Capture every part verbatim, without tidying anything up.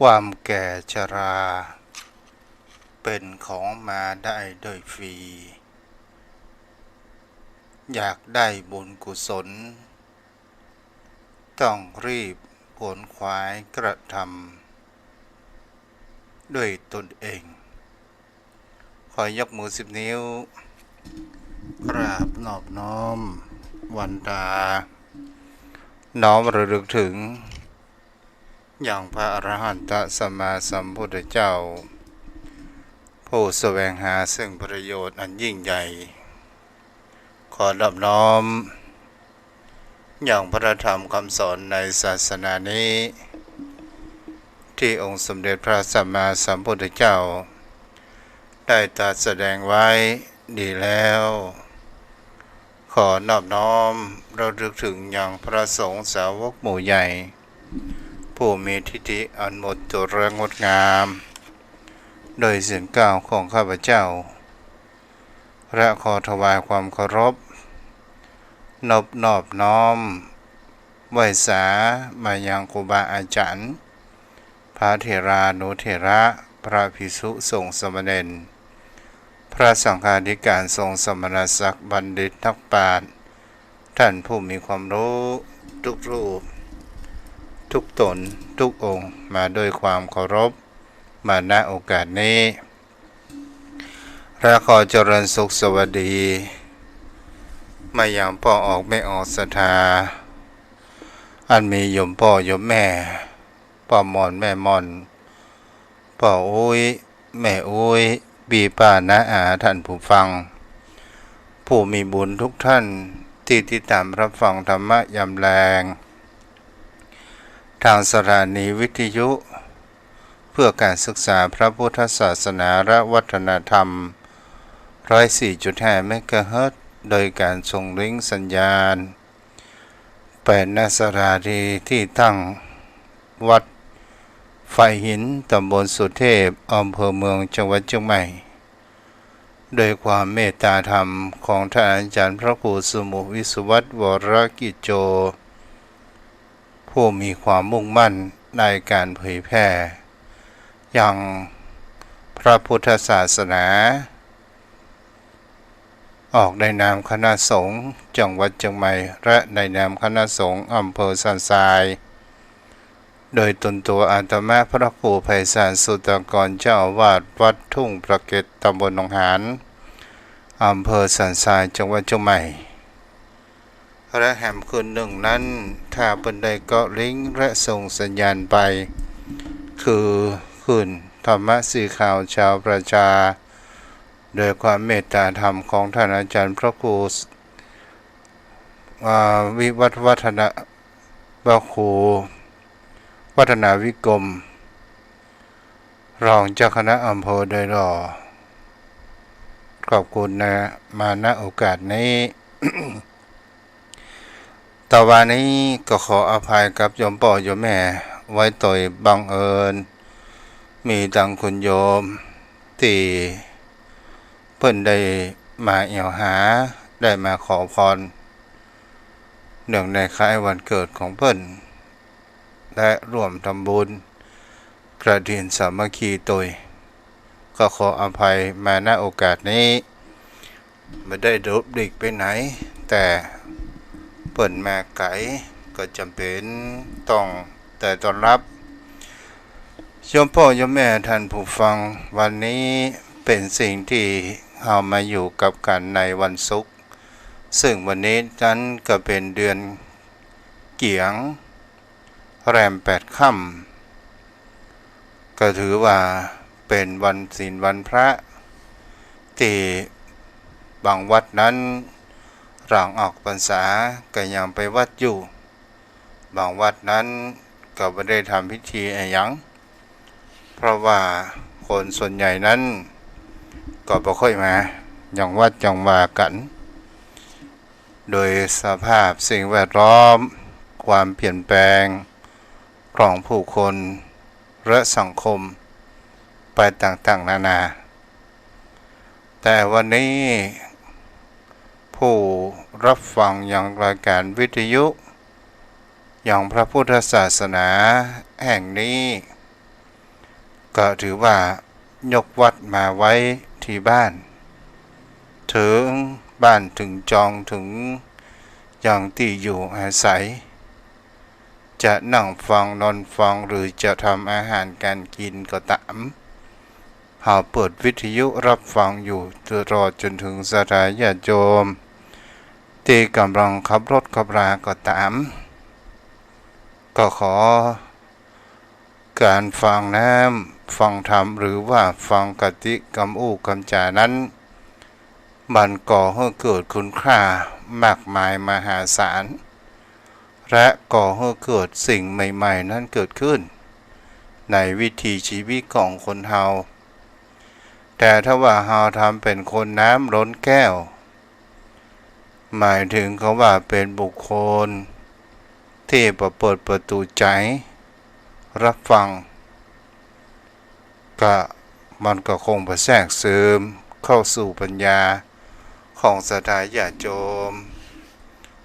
ความแก่ชรา เป๋นของมาได้โดยฟรี อยากได้บุญกุศล ต้องรีบขวนขวายกระทำด้วยตนเอง ขอยกมือสิบนิ้ว กราบนอบน้อมวันตา น้อมระลึกถึง ยังพระอรหันตสัมมาสัมพุทธเจ้า ผู้แสวงหาซึ่งประโยชน์อันยิ่งใหญ่ ขอนอบน้อม ยังพระธรรมคำสอนในศาสนานี้ ที่องค์สมเด็จพระสัมมาสัมพุทธเจ้า ได้ตรัสแสดงไว้ดีแล้ว ขอนอบน้อมระลึกถึงยังพระสงฆ์สาวกหมู่ใหญ่ ผู้มีทิฏฐิอันหมดจดและงดงาม โดยศีลเก้าของข้าพเจ้า และขอถวายความเคารพ นบนอบน้อม ไหว้สามายังครูบาอาจารย์ พระเถรานุเถระ พระภิกษุสงฆ์สามเณร พระสังฆาธิการ สงฆ์สมณศักดิ์ บัณฑิตนักปราชญ์ ท่านผู้มีความรู้ทุกรูป ทุกตน ทุกองค์ มาด้วยความเคารพ มา ณ โอกาสนี้ และขอเจริญสุขสวัสดี มายังป้อออกแม่ออกศรัทธา อันมีโยมป้อโยมแม่ ป้อหม่อนแม่หม่อน ป้ออุ๊ยแม่อุ๊ย ปี้ป้าน้าอาท่านผู้ฟัง ผู้มีบุญทุกท่าน ตี้ติดต๋ามรับฟังธรรมะยามแลง ทางสถานีวิทยุ เพื่อการศึกษาพระพุทธศาสนาและวัฒนธรรม ร้อยสี่จุดห้าเมกะเฮิรตซ์ โดยการส่งลิงก์สัญญาณ ไป ณ สถานีที่ตั้งวัดฝายหิน ตำบลสุเทพ อำเภอเมือง จังหวัดเจียงใหม่ โดยความเมตตาธรรมของท่านอาจารย์พระครูสมุห์ วิศวัฒน์ วรกิจโจ ผู้มีความมุ่งมั่นในการเผยแผ่ยังพระพุทธศาสนา ออกในนามคณะสงฆ์จังหวัดเจียงใหม่ และในนามคณะสงฆ์อำเภอสันทราย โดยตนตัวอาตมาพระครูไพศาล สุตตากร เจ้าอาวาสวัดทุ่งพระเกต ตำบลหนองหาน อำเภอสันทราย จังหวัดเจียงใหม่ และแหมคืนนึ่งนั้น ถ้าเปิ้นได้เกาะลิงก์และส่งสัญญาณไป คือคลื่นธรรมะสีขาวชาวประชา โดยความเมตตาธรรมของท่านอาจารย์พระครู อ่า วิวัฒน์วัฒนะ พระครูวัฒนาวิกรม รองเจ้าคณะอำเภอโดยหล่อ ขอบคุณนะ มา ณ โอกาสนี้ ตะวานี้ก็ขออภัยกับโยมป้อโยมแม่ไว้โตยบังเอิญ มีตังคุณโยมตี้เปิ้นได้มาแอ่วหา ได้มาขอพร เนื่องในคล้ายวันเกิดของเปิ้น และร่วมทำบุญกฐินสามัคคีโตย ก็ขออภัยมา ณ โอกาสนี้ บ่ได้หลบหลีกไปไหน แต่เปิ้นมาไก๋ ก็จ๋ำเป๋นต้องได้ต้อนรับ โยมป้อโยมแม่ท่านผู้ฟัง วันนี้เป๋นสิ่งที่เฮามาอยู่กับกั๋นในวันศุกร์ ซึ่งวันนี้นั้นก็เป๋นเดือนเกี๋ยง แรมแปดค่ำ ก็ถือว่าเป๋นวันศีลวันพระ ตี้บางวัดนั้นหลังออกพรรษาก็ยังไปวัดอยู่ บางวัดนั้นก็บ่ได้ทำพิธีอะหยัง เพราะว่าคนส่วนใหญ่นั้นก็บ่ค่อยมายังวัดยังวากั๋น โดยสภาพสิ่งแวดล้อม ความเปลี่ยนแปลงของผู้คนและสังคมไปต่างๆ นานา แต่วันนี้ผู้รับฟังยังรายการวิทยุ ยังพระพุทธศาสนาแห่งนี้ ก็ถือว่ายกวัตรมาไว้ตี้บ้าน เถิงบ้านเถิงจองเถิงยังตี้อยู่อาศัย จะนั่งฟังนอนฟังหรือจะทำอาหารก๋านกิ๋นก็ต๋าม เฮาเปิดวิทยุฮับฟังอยู่ตลอดจ๋นเถิงศรัทธาญาติโยมตี้ก่ำลังขับรถขับราก็ต๋าม ก็ขอก๋านฟังน้ำฟังธรรมหรือว่าฟังคติกำอู้กำจ๋านั้น มันก่อหื้อเกิดคุณค่ามากมายมหาศาล และก่อหื้อเกิดสิ่งใหม่ๆ นั้นเกิดขึ้น ในวิถีชีวิตของคนเฮา แต่ถ้าว่าเฮาทำเป๋นคนน้ำล้นแก้ว หมายเถิงกำว่าเป๋นบุคคลตี้บ่เปิดประตู๋ใจ๋ฮับฟัง ก็มันก็คงบ่แทรกซึมเข้าสู่ปัญญาของศรัทธาญาติโยม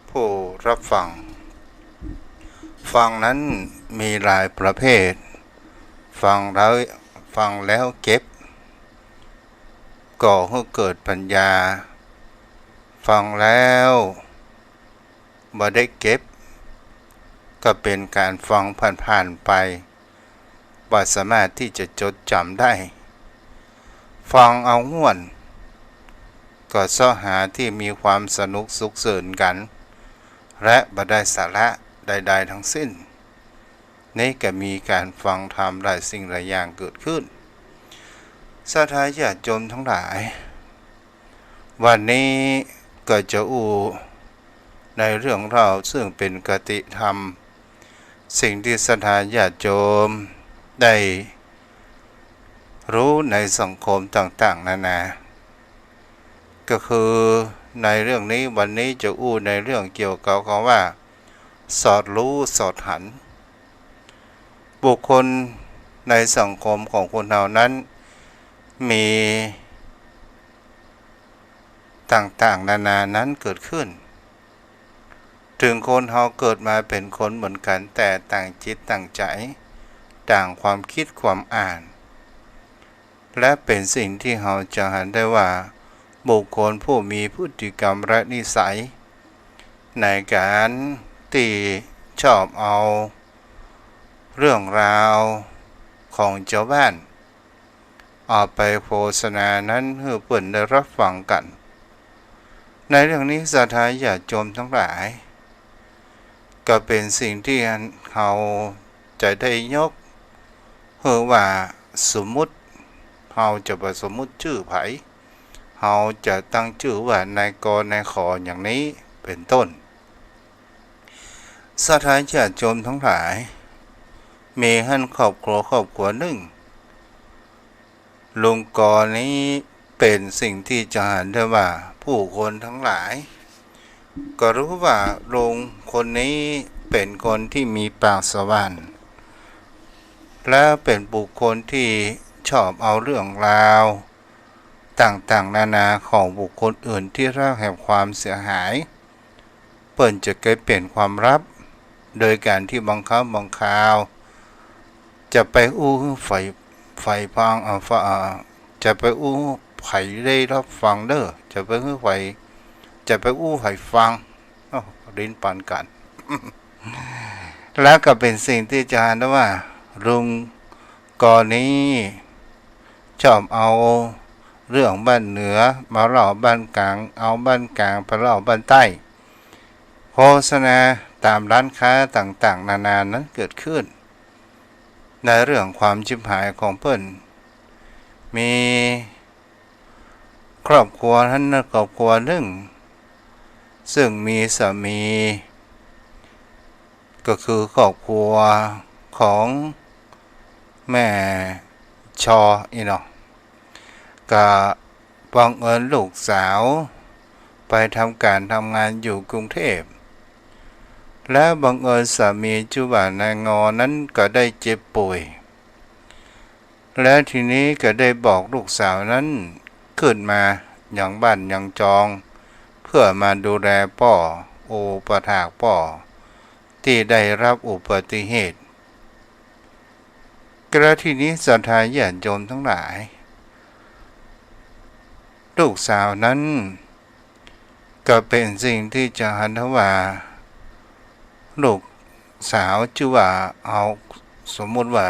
ผู้ฮับฟัง ฟังนั้นมีหลายประเภท ฟังแล้ว ฟังแล้วเก็บ ก่อหื้อเกิดปัญญา ฟังแล้วบ่ได้เก็บ ก็เป๋นก๋านฟังผ่านๆ ไป บ่สามารถตี้จะจดจ๋ำได้ ฟังเอาม่วน ก็เซาะหาตี้มีความสนุกสุขเสินกั๋น และบ่ได้สาระใดๆ ทั้งสิ้น นี่ก็มีก๋านฟังธรรมหลายสิ่งหลายอย่างเกิดขึ้น ศรัทธาญาติโยมทั้งหลาย วันนี้ก็จะอู้ในเรื่องเล่าซึ่งเป๋นคติธรรม สิ่งตี้ศรัทธาญาติโยมได้ฮู้ในสังคมต่างๆ นานา ก็คือในเรื่องนี้ วันนี้จะอู้ในเรื่องเกี่ยวกับกำว่า สอดฮู้สอดหัน บุคคลในสังคมของคนเฮานั้น มีต่างๆ นานานั้นเกิดขึ้น เถิงคนเฮาเกิดมาเป๋นคนเหมือนกั๋น แต่ต่างจิตต่างใจ๋ ต่างความกึ๊ดความอ่าน และเป๋นสิ่งตี้เฮาจะหันได้ว่า บุคคลผู้มีพฤติกรรมและนิสัย ในก๋านตี้ชอบเอาเรื่องราวของจาวบ้าน เอาไปโฆษณานั้นหื้อเปิ้นได้ฮับฟังกั๋น ในเรื่องนี้ศรัทธาญาติโยมทั้งหลาย ก็เป๋นสิ่งตี้เฮาจะได้ยกหื้อว่าสมมุติ เฮาจะบ่สมมุติจื้อใผ เฮาจะตั้งจื้อว่านายก นายข อย่างนี้เป๋นต้น ศรัทธาญาติโยมทั้งหลาย มีหั้นครอบครัวครอบครัวนึ่ง ลุงกอนี้เป๋นสิ่งตี้จะหันได้ว่าผู้คนทั้งหลาย ก็ฮู้ว่าลุงคนนี้เป๋นคนตี้มีปากสว่าน และเป๋นบุคคลตี้ชอบเอาเรื่องราวต่างๆ นานาของบุคคลอื่นตี้ได้รับความเสียหาย เปิ้นจะเก็บเป๋นความลับ โดยก๋านตี้บางครั้งบางคราว จะไปอู้หื้อใผ ใผฟัง เอ่อ ฟ- เอ่อ จะไปอู้หื้อใผได้ฮับฟังเน่อ จะไปหื้อใผ จะไปอู้ใผฟัง โอ้ ลิ้นปันกั๋น แล้วก็เป๋นสิ่งตี้จะหันได้ว่า ลุงกอนี้ชอบเอาเรื่องบ้านเหนือมาเล่าบ้านก๋าง เอาบ้านก๋างไปเล่าบ้านใต้ โฆษณาต๋ามร้านค้าต่างๆ นานานั้นเกิดขึ้น ในเรื่องความฉิบหายของเปิ้น มีครอบครัวหั้นครอบครัวนึ่ง ซึ่งมีสามี ก็คือครอบครัวของแม่ชออี้เนาะ ก็บังเอิญลูกสาวไปทำก๋านทำงานอยู่กรุงเทพฯ แล้วบังเอิญสามีจื้อว่านายงอนั้นก็ได้เจ็บป่วย แล้วทีนี้ก็ได้บอกลูกสาวนั้นขึ้นมายังบ้านยังจอง เพื่อมาดูแลป้อ อุปัฏฐากป้อ ตี้ได้ฮับอุบัติเหตุ กะทีนี้ศรัทธาญาติโยมตังหลาย ลูกสาวนั้น ก็เป๋นสิ่งตี้จะหันได้ว่า ลูกสาวจื้อว่า เอาสมมุติว่า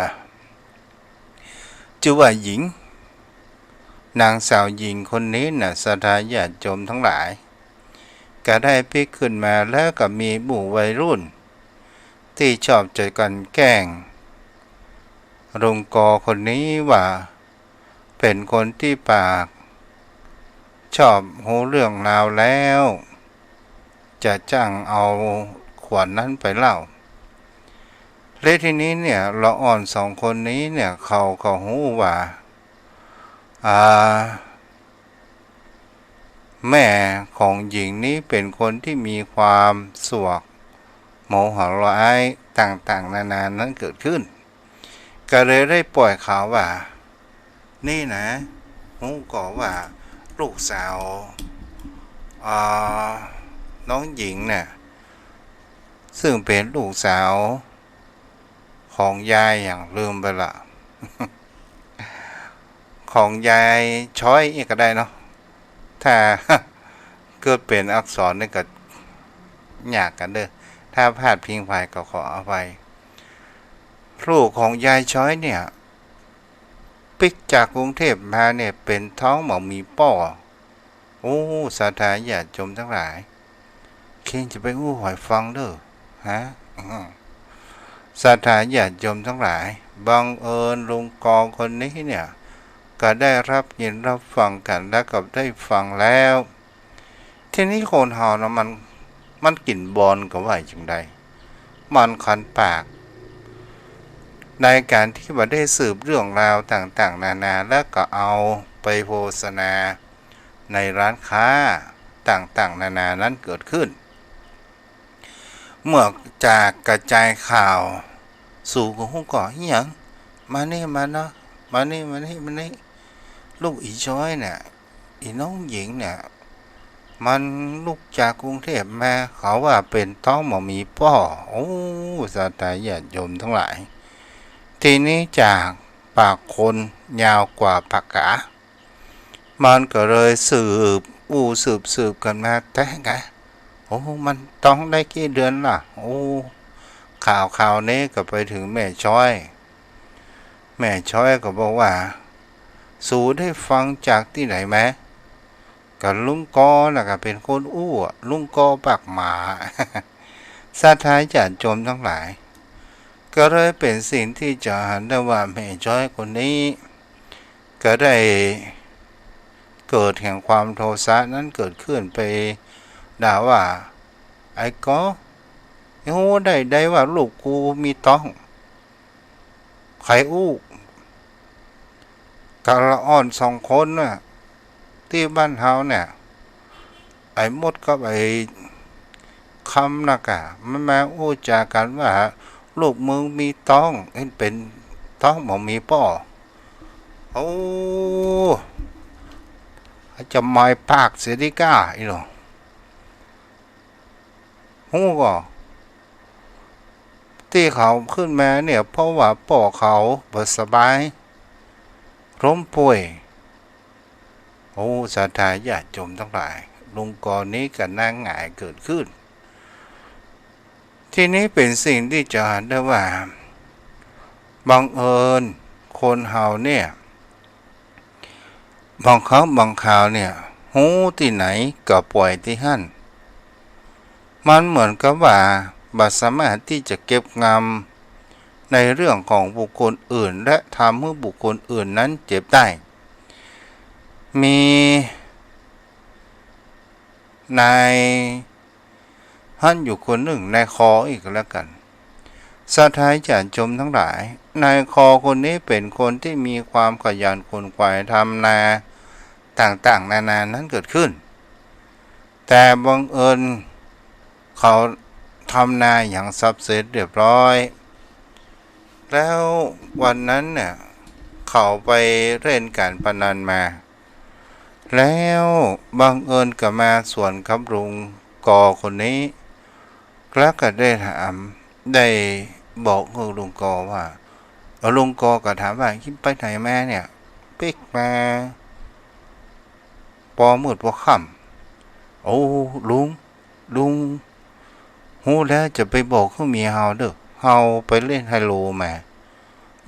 จื้อว่าหญิง นางสาวหญิงคนนี้น่ะ ศรัทธาญาติโยมตังหลาย ก็ได้ปิ๊กขึ้นมา แล้วก็มีหมู่วัยรุ่น ตี้ชอบจะกลั่นแกล้ง ลุงกอคนนี้ว่า เป๋นคนตี้ปาก ชอบฮู้เรื่องราวแล้ว จะจ้างเอาขวัญนั้นไปเล่า และทีนี้เนี่ย ละอ่อนสองคนนี้เนี่ย เขาก็ฮู้ว่า อ่า แม่ของหญิงนี้เป๋นคนตี้มีความสวก โมโหร้ายต่างๆ นานานั้นเกิดขึ้น ก็เลยได้ปล่อยข่าวว่า นี่นะ ฮู้ก่อว่าลูกสาว อ่า น้องหญิงเนี่ย ซึ่งเป๋นลูกสาว ของยายอย่างลืมไปละ ของยายช้อยนี่ก็ได้เนาะ ถ้า เกิดเป๋นอักษรนี่ก็ยากกั๋นเด้อ ถ้าพลาดพิงไปก็ขออภัย ลูกของยายช้อยเนี่ย ปิ๊กจากกรุงเทพฯมาเนี่ย เป๋นต๊องบ่มีป้อ โอ้ ศรัทธาญาติโยมตังหลาย เคนจะไปอู้ใผฟังเด้อ ฮะ ศรัทธาญาติโยมตังหลาย บังเอิญลุงกอคนนี้เนี่ย ก็ได้ฮับยินฮับฟังกั๋น แล้วก็ได้ฟังแล้ว ทีนี้คนเฮานะ มัน มันกิ๋นบอนก็ว่าจั่งใด มันคันปาก ในก๋านตี้ว่าได้สืบเรื่องราวต่างๆ นานา แล้วก็เอาไปโฆษณาในร้านค้าต่างๆ นานานั้นเกิดขึ้น เมื่อจากกระจายข่าว สูก็ฮู้ก่อ อิหยัง มานี่ มาเนาะ มานี่ มานี่ มานี่ ลูกอี่ช้อยเนี่ย อี่น้องหญิงเนี่ย มันลุกจากกรุงเทพฯมา เขาว่าเป๋นต๊องบ่มีป้อ โอ้ ศรัทธาญาติโยมตังหลาย ทีนี้จากปากคนยาวกว่าปากก๋า มันก็เลยสืบอู้สืบสืบกั๋นมาแต๊ไง โอ้ มันต๊องได้กี่เดือนละ โอ้ ข่าวข่าวนี้ก็ไปเถิงแม่ช้อย แม่ช้อยก็บอกว่า สูได้ฟังจากตี้ไหนมา ก็ลุงกอน่ะก็เป๋นคนอู้อะ ลุงกอปากหมา ศรัทธาญาติโยมตังหลาย ก็เลยเป๋นสิ่งตี้จะหันได้ว่าแม่ช้อยคนนี้ ก็ได้เกิดแห่งความโทสะนั้นเกิดขึ้นไปด่าว่า ไอ้กอ ฮู้ได้ใดว่าลูกกูมีต๊อง ใผอู้ กะละอ่อนสองคนน่ะ ตี้บ้านเฮาเนี่ย ไอ้มดกับไอ้คำน่ะกะ มันมาอู้จ๋ากั๋นว่า ลูกมึงมีต๊อง เห็นเป๋นต๊องบ่มีป้อ โอ้ จะมายปากเสียดีก้า อีหลอ ฮู้ก่อ ตี้เขาขึ้นมาเนี่ย เพราะว่าป้อเขาบ่สบาย ล้มป่วย โอ้ ศรัทธาญาติโยมตังหลาย ลุงกอนี้ก็หน้าหงายเกิดขึ้น ทีนี้เป๋นสิ่งตี้จะหันได้ว่า บังเอิญคนเฮาเนี่ย บางครั้งบางคราวเนี่ย ฮู้ตี้ไหนก็ปล่อยตี้หั้น มันเหมือนกับว่าบ่สามารถตี้จะเก็บงำในเรื่องของบุคคลอื่น และทำหื้อบุคคลอื่นนั้นเจ็บได้ มีนาย หั้นอยู่คนนึ่ง นายคออีกก็แล้วกั๋น ศรัทธาญาติโยมตังหลาย นายคอคนนี้เป๋นคนตี้มีความขยันขวนขวายทำนาต่างๆ นานานั้นเกิดขึ้น แต่บังเอิญเขาทำนาอย่างสับเสร็จเรียบร้อย แล้ววันนั้นเนี่ย เขาไปเล่นก๋านพนันมา แล้วบังเอิญก็มาสวนกับลุงกอคนนี้ แล้วก็ได้ถาม ได้บอกกับลุงกอว่า ลุงกอก็ถามว่า ไปไหนมาเนี่ย ปิ๊กมา ปอมืดปอค่ำ โอ้ ลุง ลุงฮู้แล้วจะไปบอกหื้อเมียเฮาเน่อ เฮาไปเล่นไฮโลมา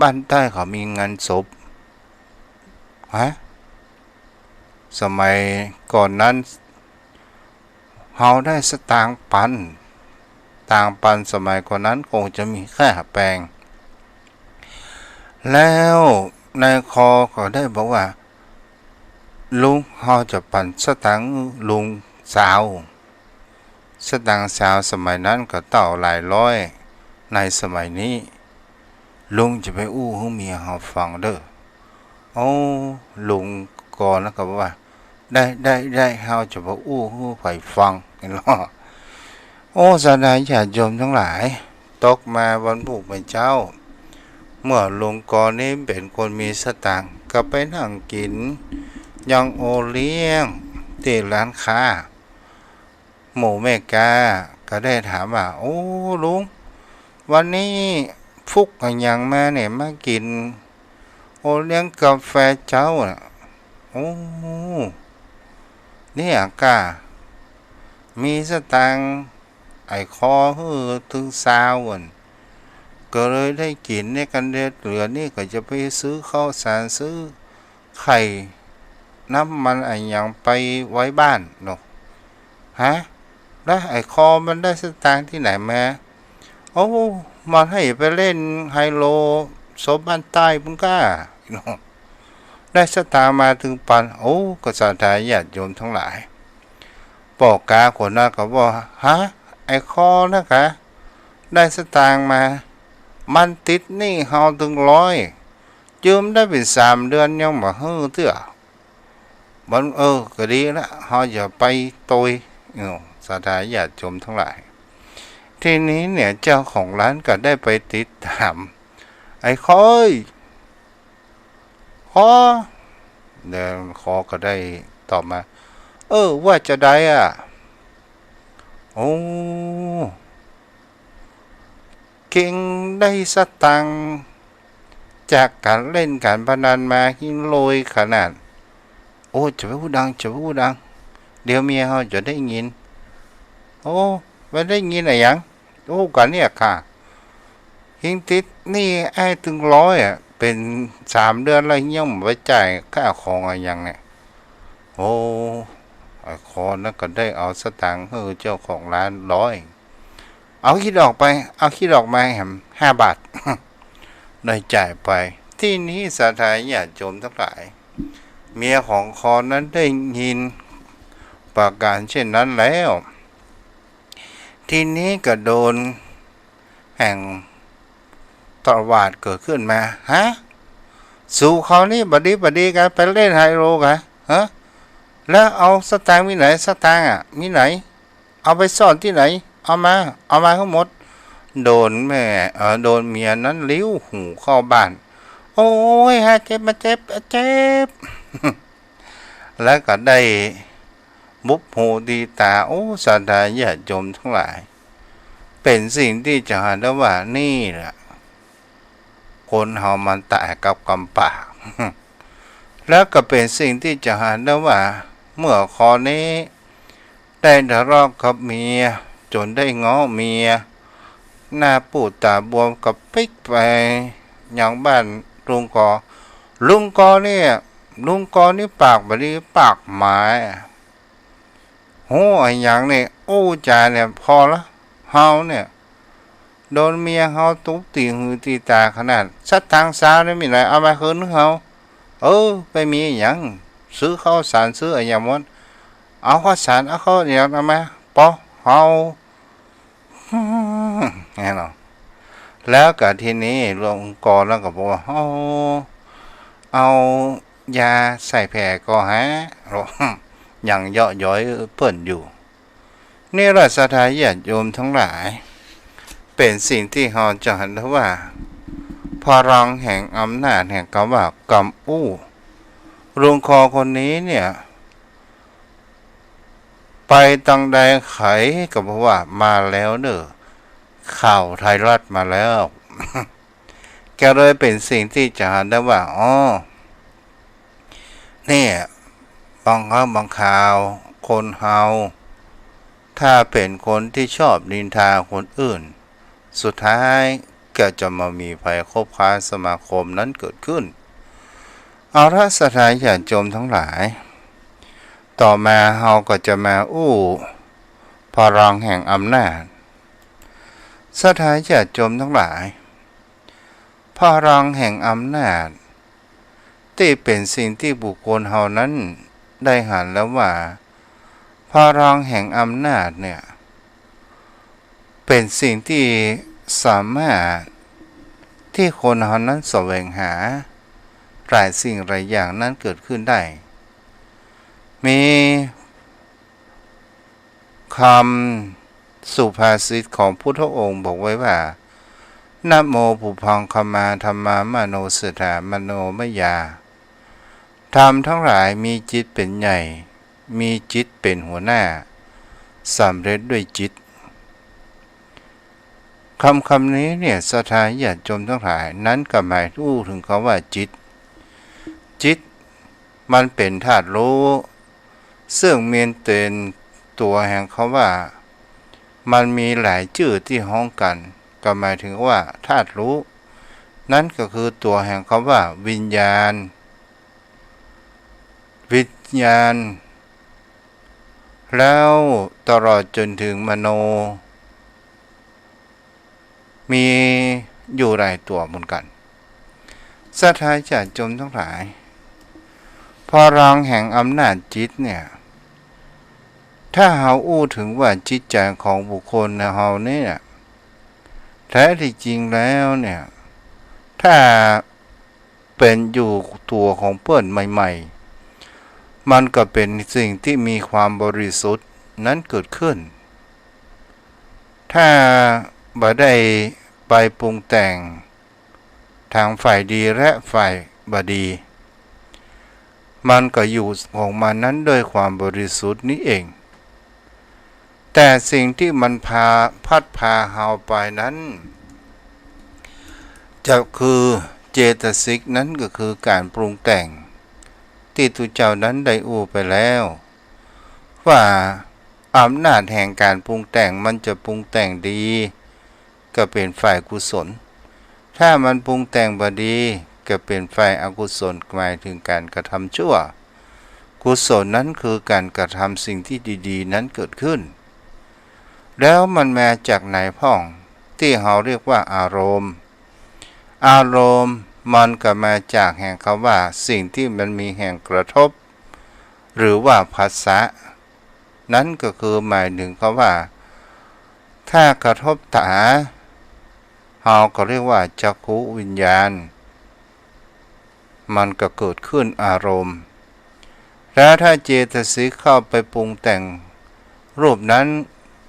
บ้านใต้เขามีงานศพ ฮะ สมัยก่อนนั้น เฮาได้สตางค์ปัน ตางค์ปันสมัยก่อนนั้นคงจะมีแค่ห้าแปง แล้วนายคอก็ได้บอกว่า ลุง เฮาจะปันสตางค์ลุงสาว สตางค์สาวสมัยนั้นก็เต้าหลายร้อย ในสมัยนี้ ลุงจะไปอู้หื้อเมียเฮาฟังเน่อ โอ้ ลุงกอนั้นก็บอกว่า ได้ ได้ ได้ เฮาจะไปอู้หื้อใผฟัง หันก่อ โอ้ ศรัทธาญาติโยมตังหลาย ตกมาวันพุธเมื่อเจ๊า เมื่อลุงกอนี้เป๋นคนมีสตางค์ ก็ไปนั่งกิ๋นยองโอเลี้ยงตี้ร้านค้า หมู่แม่ก๊าก็ได้ถามว่า โอ้ ลุง วันนี้พุกอะหยังมาเนี่ย มากิ๋นโอเลี้ยงกาแฟเจ๊าน่ะ โอ้ เนี่ยก้า มีสตางค์ ไอ้คอหื้อตึงซาวอัน ก็เลยได้กิ๋นเนี่ย กันเดียว เหลือนี่ก็จะไปซื้อข้าวสาร ซื้อไข่ น้ำมันอะหยังไปไว้บ้านเนาะ ฮะ แล้วไอ้คอมันได้สตางค์ตี้ไหนมา โอ้ มันหื้อไปเล่นไฮโลศพบ้านใต้ปุ้นก้า ได้สตางค์มาตึงปัน โอ้ ก็ศรัทธาญาติโยมตังหลาย ป้อก๊าคนนั้นก็บอก ฮะ ไอ้คอนั้นกา ได้สตางค์มา มันติดหนี้เฮาตึงร้อย ยืมได้เป๋นสามเดือนยังบ่หื้อเตื้อ มัน เออ ก็ดีละ เฮาจะไปโตย เอ้า ศรัทธาญาติโยมตังหลาย ทีนี้เนี่ย เจ้าของร้านก็ได้ไปติดถาม ไอ้คอเอ้ย คอ แล้วคอก็ได้ตอบมา เออ ว่าจาใดอะ โอ้ เก่งได้สตางค์จากก๋านเล่นก๋านพนันมา หิ้งรวยขนาด โอ้ จะไปอู้ดัง จะไปอู้ดัง เดี๋ยวเมียเฮาจะได้ยิน โอ้ บ่ได้ยินอะหยัง อู้กั๋นเนี่ยก้า หิ้งติดหนี้อ้ายตึงร้อยอะ เป๋นสามเดือนแล้ว ยังบ่ไปจ่ายค่าของอะหยังเนี่ย โอ้ ไอ้คอนั้นก็ได้เอาสตางค์หื้อเจ้าของร้านร้อย เอาคิดออกไป เอาคิดออกมาแหมห้าบาท ได้จ่ายไป ทีนี้ศรัทธาญาติโยมตังหลาย เมียของคอนั้นได้ยินประก๋านเช่นนั้นแล้ว ทีนี้ก็โดนแห่งตวาดเกิดขึ้นมา ฮะ สูเขานี่บ่ดีบ่ดีกั๋น ไปเล่นไฮโลกั๋น ฮะ แล้วเอาสตางค์มีไหน สตางค์อะมีไหน เอาไปซ่อนตี้ไหน เอามา เอามาหื้อหมด โดนแม่ เอ่อ โดนเมียนั้นลิ้วหูเข้าบ้าน โอ้ย ฮะ เจ็บ มาเจ็บ เจ็บ แล้วก็ได้บุบหูตีตา โอ้ ศรัทธาญาติโยมตังหลาย เป๋นสิ่งตี้จะหันได้ว่านี่แหละ คนเฮามันต๋ายกับกำปาก แล้วก็เป๋นสิ่งตี้จะหันได้ว่า เมื่อคอนี้ได้ทะเลาะกับเมีย จ๋นได้เงาะเมีย หน้าปูดต๋าบวม ก็ปิ๊กไปยังบ้านลุงกอ ลุงกอเนี่ย ลุงกอนี่ปากบ่ดี ปากหมา ฮู้อะหยังเนี่ย อู้จ๋าเนี่ย พอละ เฮาเนี่ย โดนเมียเฮาตุ๊บตี้หือตี้ต๋าขนาด สตางค์ซาวเนี่ยมีไหน เอามาคืนหื้อเฮา เออ บ่มีอะหยัง ซื้อข้าวสาร ซื้ออะหยังหมด เอาข้าวสาร เอาข้าวเหนียว เอามา ปอ เฮา แน่นอน แล้วก็ทีนี้ลุงกอนั้นก็บอกว่า เอา เอายาใส่แผลก่อฮะ ยังเยาะเย้ยเปิ้นอยู่ นี่แหละศรัทธาญาติโยมตังหลาย เป๋นสิ่งตี้เฮาจะหันได้ว่า พลังแห่งอำนาจแห่งกำว่ากำอู้ ลุงกอคนนี้เนี่ย ไปตางใดใผก็บอกว่ามาแล้วเน่อ ข่าวไทยรัฐมาแล้ว ก็เลยเป๋นสิ่งตี้จะหันได้ว่า อ้อ เนี่ย บางครั้งบางคราว คนเฮา ถ้าเป๋นคนตี้ชอบนินทาคนอื่น สุดท้ายก็จะมามีภัยคบค้าสมาคมนั้นเกิดขึ้น เอาละศรัทธาญาติโยมทั้งหลาย ต่อมาเฮาก็จะมาอู้พลังแห่งอำนาจ ศรัทธาญาติโยมทั้งหลาย พลังแห่งอำนาจ ตี้เป๋นสิ่งตี้บุคคลเฮานั้นได้หันแล้วว่า พลังแห่งอำนาจเนี่ย เป๋นสิ่งตี้สามารถตี้คนเฮานั้นแสวงหาหลายสิ่งหลายอย่างนั้นเกิดขึ้นได้ มี คำสุภาษิตของพุทธองค์บอกไว้ว่า นะโม ปุพพังคะมา ธัมมา มโน เสถา มโนมยา ธรรมทั้งหลายมีจิตเป๋นใหญ่ มีจิตเป๋นหัวหน้า สำเร็จด้วยจิต คำคำนี้เนี่ย ศรัทธาญาติโยมทั้งหลาย นั้นก็หมายอู้เถิงกำว่าจิต จิตมันเป๋นธาตุรู้ ซึ่งมีเป๋นตั๋วแห่งกำว่า มันมีหลายจื้อตี้ฮ้องกั๋น ก็หมายเถิงว่าธาตุรู้ นั้นก็คือตั๋วแห่งกำว่าวิญญาณ วิญญาณ แล้วตลอดจ๋นเถิงมโน มีอยู่หลายตั๋วเหมือนกั๋น ศรัทธาญาติโยมทั้งหลาย พลังแห่งอำนาจจิตเนี่ย ถ้าเฮาอู้เถิงว่าจิตใจ๋ของบุคคลเฮาเนี่ย แท้ที่จริงแล้วเนี่ย ถ้าเป๋นอยู่ตั๋วของเปิ้นใหม่ๆ มันก็เป๋นสิ่งตี้มีความบริสุทธิ์นั้นเกิดขึ้น ถ้าบ่ได้ไปปรุงแต่ง ตางฝ่ายดีและฝ่ายบ่ดี มันก็อยู่ของมันนั้นด้วยความบริสุทธิ์นี้เอง แต่สิ่งตี้มันพา พัดพาเฮาไปนั้น จะคือเจตสิก นั้นก็คือก๋านปรุงแต่ง ตี้ตุ๊เจ้านั้นได้อู้ไปแล้ว ว่าอำนาจแห่งก๋านปรุงแต่ง มันจะปรุงแต่งดี ก็เป๋นฝ่ายกุศล ถ้ามันปรุงแต่งบ่ดี ก็เป๋นฝ่ายอกุศล หมายเถิงก๋านกระทำชั่ว กุศลนั้นคือก๋านกระทำสิ่งตี้ดีๆ นั้นเกิดขึ้น แล้วมันมาจากไหนพ่อง ตี้เฮาเรียกว่าอารมณ์ อารมณ์มันก็มาจากแห่งกำว่าสิ่งตี้มันมีแห่งกระทบ หรือว่าผัสสะ นั้นก็คือหมายเถิงกำว่า ถ้ากระทบต๋า เฮาก็เรียกว่าจักขุวิญญาณ มันก็เกิดขึ้นอารมณ์ แล้วถ้าเจตสิกเข้าไปปรุงแต่งรูปนั้น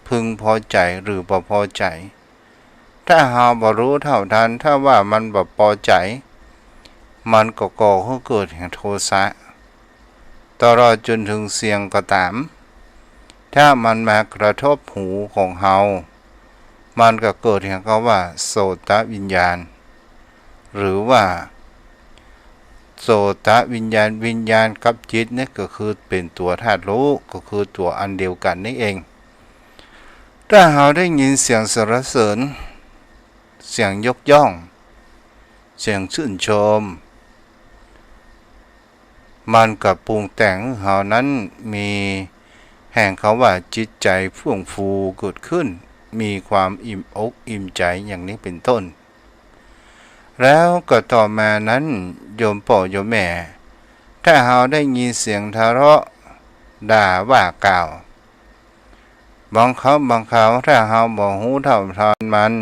พึงพอใจ๋หรือบ่พอใจ๋ ถ้าเฮาบ่ฮู้เต้าตัน ถ้าว่ามันบ่ปอใจ๋ มันก็ก่อหื้อเกิดแห่งโทสะ ตลอดจ๋นเถิงเสียงก็ต๋าม ถ้ามันมากระทบหูของเฮา มันก็เกิดแห่งกำว่าโสตวิญญาณ หรือว่าโสตวิญญาณ วิญญาณกับจิตเนี่ยก็คือเป๋นตั๋วธาตุรู้ ก็คือตั๋วอันเดียวกั๋นนี้เอง ถ้าเฮาได้ยินเสียงสรรเสริญ เสียงยกย่อง เสียงชื่นชม มันก็ปรุงแต่งหื้อเฮานั้นมีแห่งกำว่าจิตใจ๋เฟื่องฟูเกิดขึ้น มีความอิ่มอกอิ่มใจ๋อย่างนี้เป๋นต้น แล้วก็ต่อมานั้น โยมป้อโยมแม่ ถ้าเฮาได้ยินเสียงทะเลาะด่าว่ากล่าว บางครั้งบางคราวถ้าเฮาบ่ฮู้เต้าตันมัน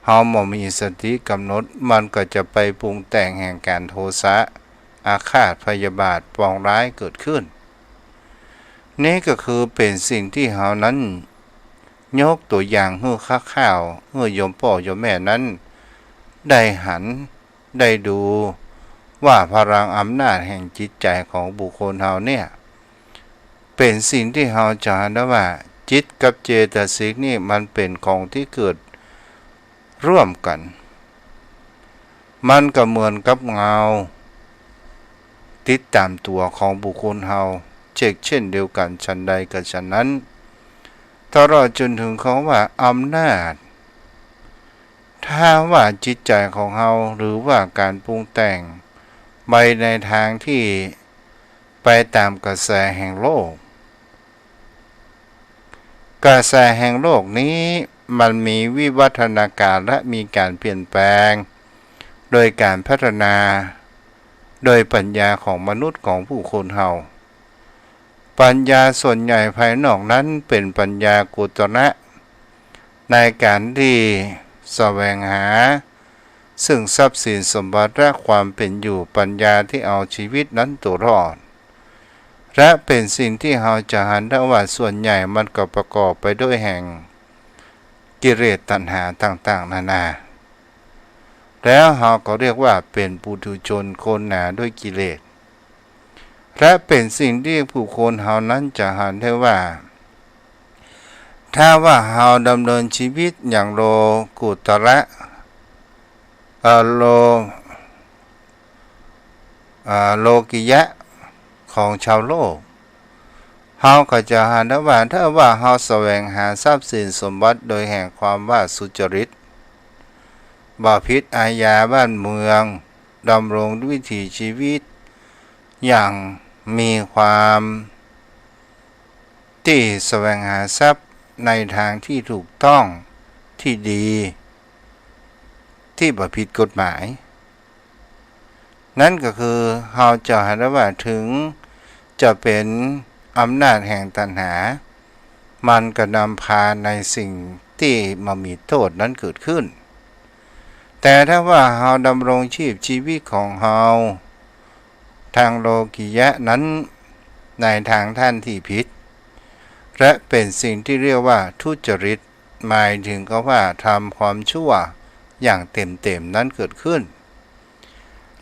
เฮาบ่มีสติกำหนด มันก็จะไปปรุงแต่งแห่งก๋านโทสะ อาฆาตพยาบาทปองร้ายเกิดขึ้น นี้ก็คือเป๋นสิ่งตี้เฮานั้น ยกตั๋วอย่างหื้อคร่าวๆ หื้อโยมป้อโยมแม่นั้นได้หัน ได้ดูว่าพลังอำนาจแห่งจิตใจ๋ของบุคคลเฮาเนี่ย เป๋นสิ่งตี้เฮาจะหันได้ว่า จิตกับเจตสิกนี่มันเป๋นของตี้เกิดร่วมกั๋น มันก็เหมือนกับเงา ติดต๋ามตั๋วของบุคคลเฮา เชกเช่นเดียวกั๋น ฉันใดก็ฉันนั้น ตลอดจ๋นเถิงคำว่าอำนาจ ถ้าว่าจิตใจ๋ของเฮา หรือว่าก๋านปรุงแต่งไปในตางตี้ไปต๋ามกระแสแห่งโลก กระแสแห่งโลกนี้มันมีวิวัฒนาการและมีก๋านเปลี่ยนแปลง โดยก๋านพัฒนา โดยปัญญาของมนุษย์ของผู้คนเฮา ปัญญาส่วนใหญ่ภายนอกนั้นเป๋นปัญญากุตระ ในก๋านตี้แสวงหา ซึ่งทรัพย์สินสมบัติและความเป๋นอยู่ ปัญญาตี้เอาจีวิตนั้นตั๋วรอด และเป๋นสิ่งตี้เฮาจะหันได้ว่าส่วนใหญ่มันก็ประกอบไปด้วยแห่งกิเลสตัณหาต่างๆ นานา แล้วเฮาก็เรียกว่าเป๋นปุถุชนคนหนาด้วยกิเลส และเป๋นสิ่งตี้ผู้คนเฮานั้นจะหันได้ว่า ถ้าว่าเฮาดำเนินจีวิตอย่างโลกุตระ เอ่อ โล อ่า โลกิยะของชาวโลก เฮาก็จะหันได้ว่า ถ้าว่าเฮาแสวงหาทรัพย์สินสมบัติโดยแห่งความว่าสุจริต บ่ผิดอาญาบ้านเมือง ดำรงวิถีจีวิตอย่างมีความ ตี้แสวงหาทรัพย์ในตางตี้ถูกต้อง ตี้ดี ตี้บ่ผิดกฎหมาย นั้นก็คือเฮาจะหันได้ว่าเถิงจะเป๋นอำนาจแห่งตัณหา มันก็นำพาในสิ่งตี้บ่มีโต้ษนั้นเกิดขึ้น แต่ถ้าว่าเฮาดำรงชีพจีวิตของเฮา ตางโลกิยะนั้นในตางด้านตี้ผิด และเป๋นสิ่งตี้เรียกว่าทุจริต หมายเถิงกับว่าทำความชั่วอย่างเต็มๆ นั้นเกิดขึ้น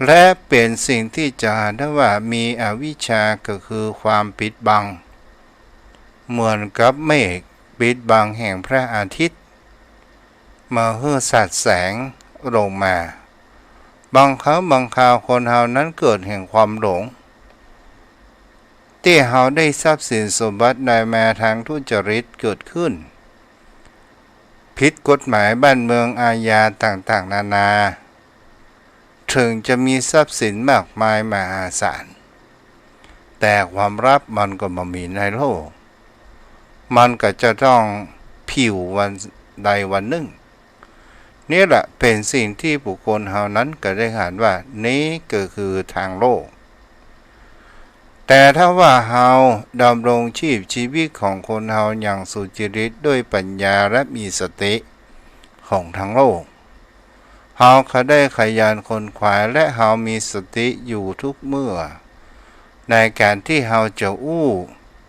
และเป๋นสิ่งตี้จะหันได้ว่ามีอวิชชา ก็คือความปิดบัง เหมือนกับเมฆปิดบังแห่งพระอาทิตย์ บ่หื้อสาดแสงลงมา บางครั้งบางคราวคนเฮานั้นเกิดแห่งความหลง ตี้เฮาได้ทรัพย์สินสมบัติได้มาตางทุจริตเกิดขึ้น ผิดกฎหมายบ้านเมืองอาญาต่างๆ นานา เถิงจะมีทรัพย์สินมากมายมหาศาล แต่ความลับมันก็บ่มีในโลก มันก็จะต้องผิววันใดวันนึ่ง นี่แหละเป๋นสิ่งตี้บุคคลเฮานั้นก็ได้หันว่า นี้ก็คือตางโลก แต่ถ้าว่าเฮาดำรงชีพจีวิตของคนเฮาอย่างสุจริตด้วยปัญญาและมีสติของตางโลก เฮาก็ได้ขยันขวนขวายและเฮามีสติอยู่ทุกเมื่อ ในก๋านตี้เฮาจะอู้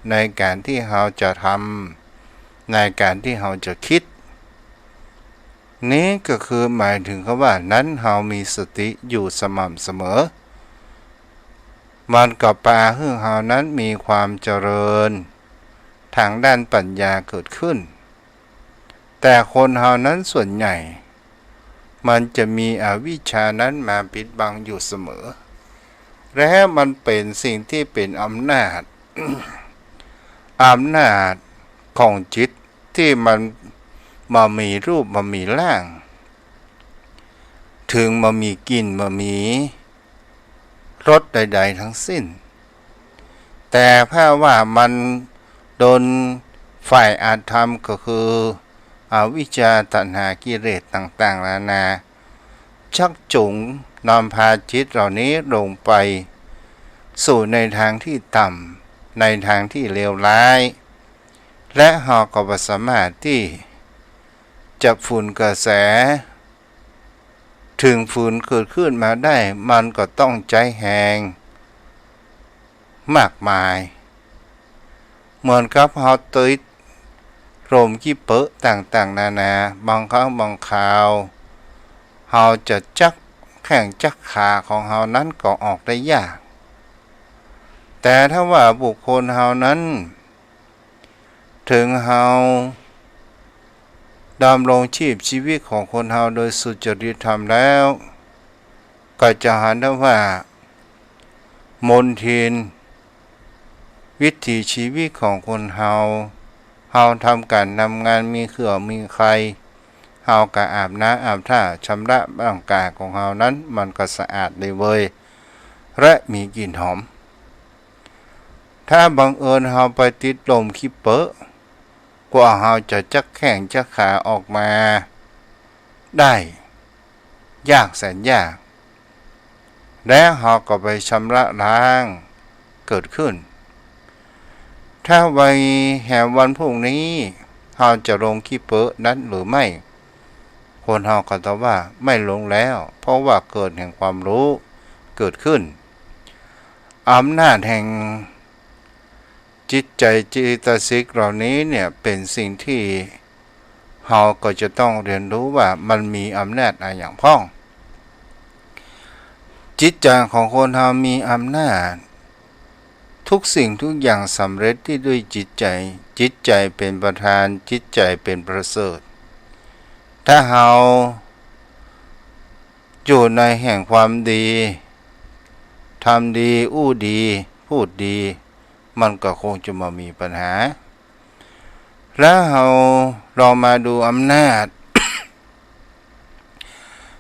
ในก๋านตี้เฮาจะทำ ในก๋านตี้เฮาจะกึ๊ด นี้ก็คือหมายเถิงกับว่านั้นเฮามีสติอยู่สม่ำเสมอ มันก็ปาหื้อเฮานั้นมีความเจริญตางด้านปัญญาเกิดขึ้น แต่คนเฮานั้นส่วนใหญ่ มันจะมีอวิชชานั้นมาปิดบังอยู่เสมอ และมันเป๋นสิ่งตี้เป๋นอำนาจ อำนาจของจิตตี้มันบ่มีรูปบ่มีร่าง เถิงบ่มีกลิ่นบ่มีรสใดๆ ทั้งสิ้น แต่ถ้าว่ามันโดนฝ่ายอธรรมก็คืออวิชชาตัณหากิเลสต่างๆ นานา ชักจูงนำพาจิตเหล่านี้ลงไปสู่ในตางตี้ต่ำ ในตางตี้เลวร้าย และเฮาก็บ่สามารถตี้จะฝืนกระแส เถิงฝืนเกิดขึ้นมาได้ มันก็ต้องใจ๊แฮงมากมาย เหมือนกับเฮาติดลมขี้เปอะต่างๆ นานา บางครั้งบางคราว เฮาจะจั๊กแข้งจั๊กขาของเฮานั้นก็ออกได้ยาก แต่ถ้าว่าบุคคลเฮานั้น เถิงเฮาดำรงชีพจีวิตของคนเฮาโดยสุจริตธรรมแล้ว ก็จะหันได้ว่า มลทิน วิถีชีวิตของคนเฮา เฮาทำก๋านทำงาน มีเครื่องมีไคร่ เฮาก็อาบน้ำอาบท่าชำระร่างก๋ายของเฮานั้น มันก็สะอาดดีเวย และมีกลิ่นหอม ถ้าบังเอิญเฮาไปติดลมขี้เปอะ กว่าเฮาจะจักแข้งจักขาออกมาได้ ยากแสนยาก แล้วเฮาก็ไปชำระล้างเกิดขึ้น ถ้าว่าแหมวันพรุ่งนี้เฮาจะลงขี้เปอะนั้นหรือไม่ คนเฮาก็ตอบว่าไม่ลงแล้ว เพราะว่าเกิดแห่งความรู้เกิดขึ้น อำนาจแห่ง จิตใจ๋เจตสิกเหล่านี้เนี่ย เป๋นสิ่งตี้เฮาก็จะต้องเฮียนฮู้ว่ามันมีอำนาจอะหยังพ่อง จิตใจ๋ของคนเฮามีอำนาจ ทุกสิ่งทุกอย่างสำเร็จตี้ด้วยจิตใจ๋ จิตใจ๋เป๋นประธาน จิตใจ๋เป๋นประเสริฐ ถ้าเฮาอยู่ในแห่งความดี ทำดี อู้ดี พูดดี มันก็คงจะบ่มีปัญหา แล้วเฮาลองมาดูอำนาจ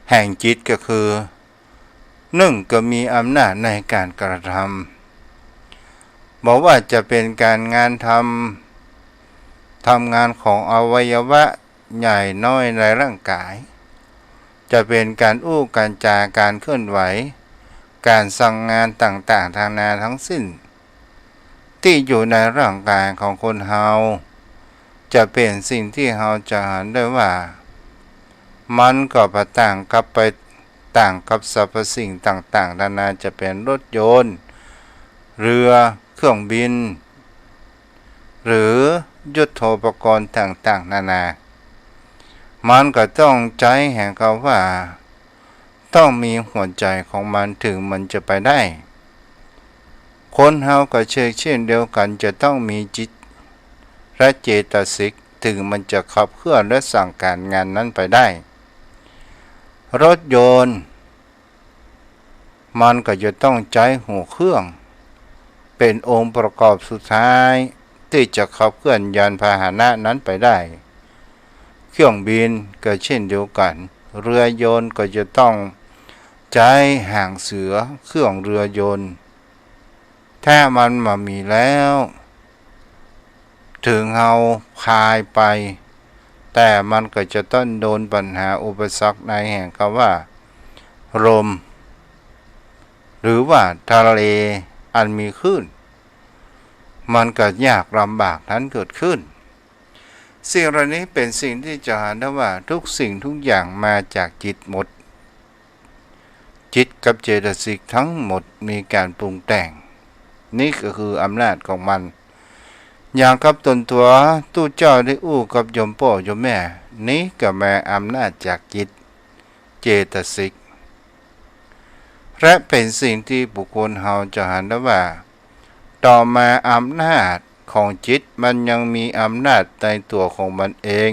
แห่งจิตก็คือ นึ่ง ก็มีอำนาจในก๋านกระทำ บ่ว่าจะเป๋นก๋านงานทำ ทำงานของอวัยวะใหญ่น้อยในร่างก๋าย จะเป๋นก๋านอู้ก๋านจา ก๋านเคลื่อนไหว ก๋านสั่งงานต่างๆ นานาทั้งสิ้น ตี้อยู่ในร่างก๋ายของคนเฮา จะเป๋นสิ่งตี้เฮาจะหันได้ว่า มันก็บ่ต่างกับไป ต่างกับสรรพสิ่งต่างๆ นานา จะเป๋นรถยนต์ เฮือ เครื่องบิน หรือยุทโธปกรณ์ต่างๆ นานา มันก็ต้องใจ๊แห่งกำว่า ต้องมีหัวใจ๋ของมันเถิงมันจะไปได้ คนเฮาก็เชกเช่นเดียวกั๋น จะต้องมีจิตและเจตสิก เถิงมันจะขับเคลื่อนและสั่งก๋านงานนั้นไปได้ รถยนต์ มันก็จะต้องใจ๊หัวเครื่อง เป๋นองค์ประกอบสุดท้ายตี้จะขับเคลื่อนยานพาหนะนั้นไปได้ เครื่องบินก็เช่นเดียวกั๋น เฮือยนต์ก็จะต้องใจ๊หางเสือ เครื่องเฮือยนต์ ถ้ามันบ่มีแล้ว เถิงเฮาพายไป แต่มันก็จะต้องโดนปัญหาอุปสรรคในแห่งกำว่า ลม หรือว่าทะเลอันมีคลื่น มันก็ยากลำบากนั้นเกิดขึ้น สิ่งเหล่านี้เป๋นสิ่งตี้จะหันได้ว่าทุกสิ่งทุกอย่างมาจากจิตหมด จิตกับเจตสิกทั้งหมดมีก๋านปรุงแต่ง นี่ก็คืออำนาจของมัน อย่างกับต๋นตั๋วตุ๊เจ้าได้อู้กับโยมป้อโยมแม่ นี่ก็มาอำนาจจากจิต เจตสิก และเป๋นสิ่งตี้บุคคลเฮาจะหันได้ว่า ต่อมาอำนาจของจิตมันยังมีอำนาจในตั๋วของมันเอง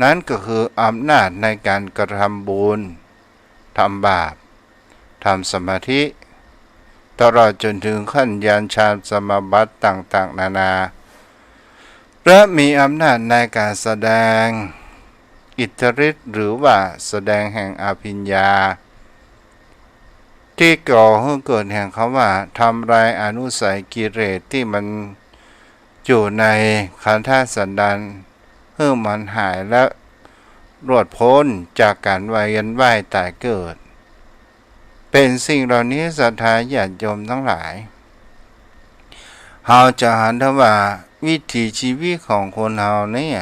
นั้นก็คืออำนาจในก๋านกระทำบุญ ทำบาป ทำสมาธิ ตลอดจ๋นเถิงขั้นญาณฌานสมาบัติต่างๆ นานา และมีอำนาจในก๋านแสดงอิทธิฤทธิ์ หรือว่าแสดงแห่งอภิญญา ตี้ก่อหื้อเกิดแห่งกำว่าทำลายอนุสัยกิเลสตี้มันอยู่ในขันธสันดาน หื้อมันหายและรอดป๊นจากก๋านเวียนว่ายต๋ายเกิด เป๋นสิ่งเหล่านี้ศรัทธาญาติโยมตังหลาย เฮาจะหันได้ว่าวิถีชีวิตของคนเฮาเนี่ย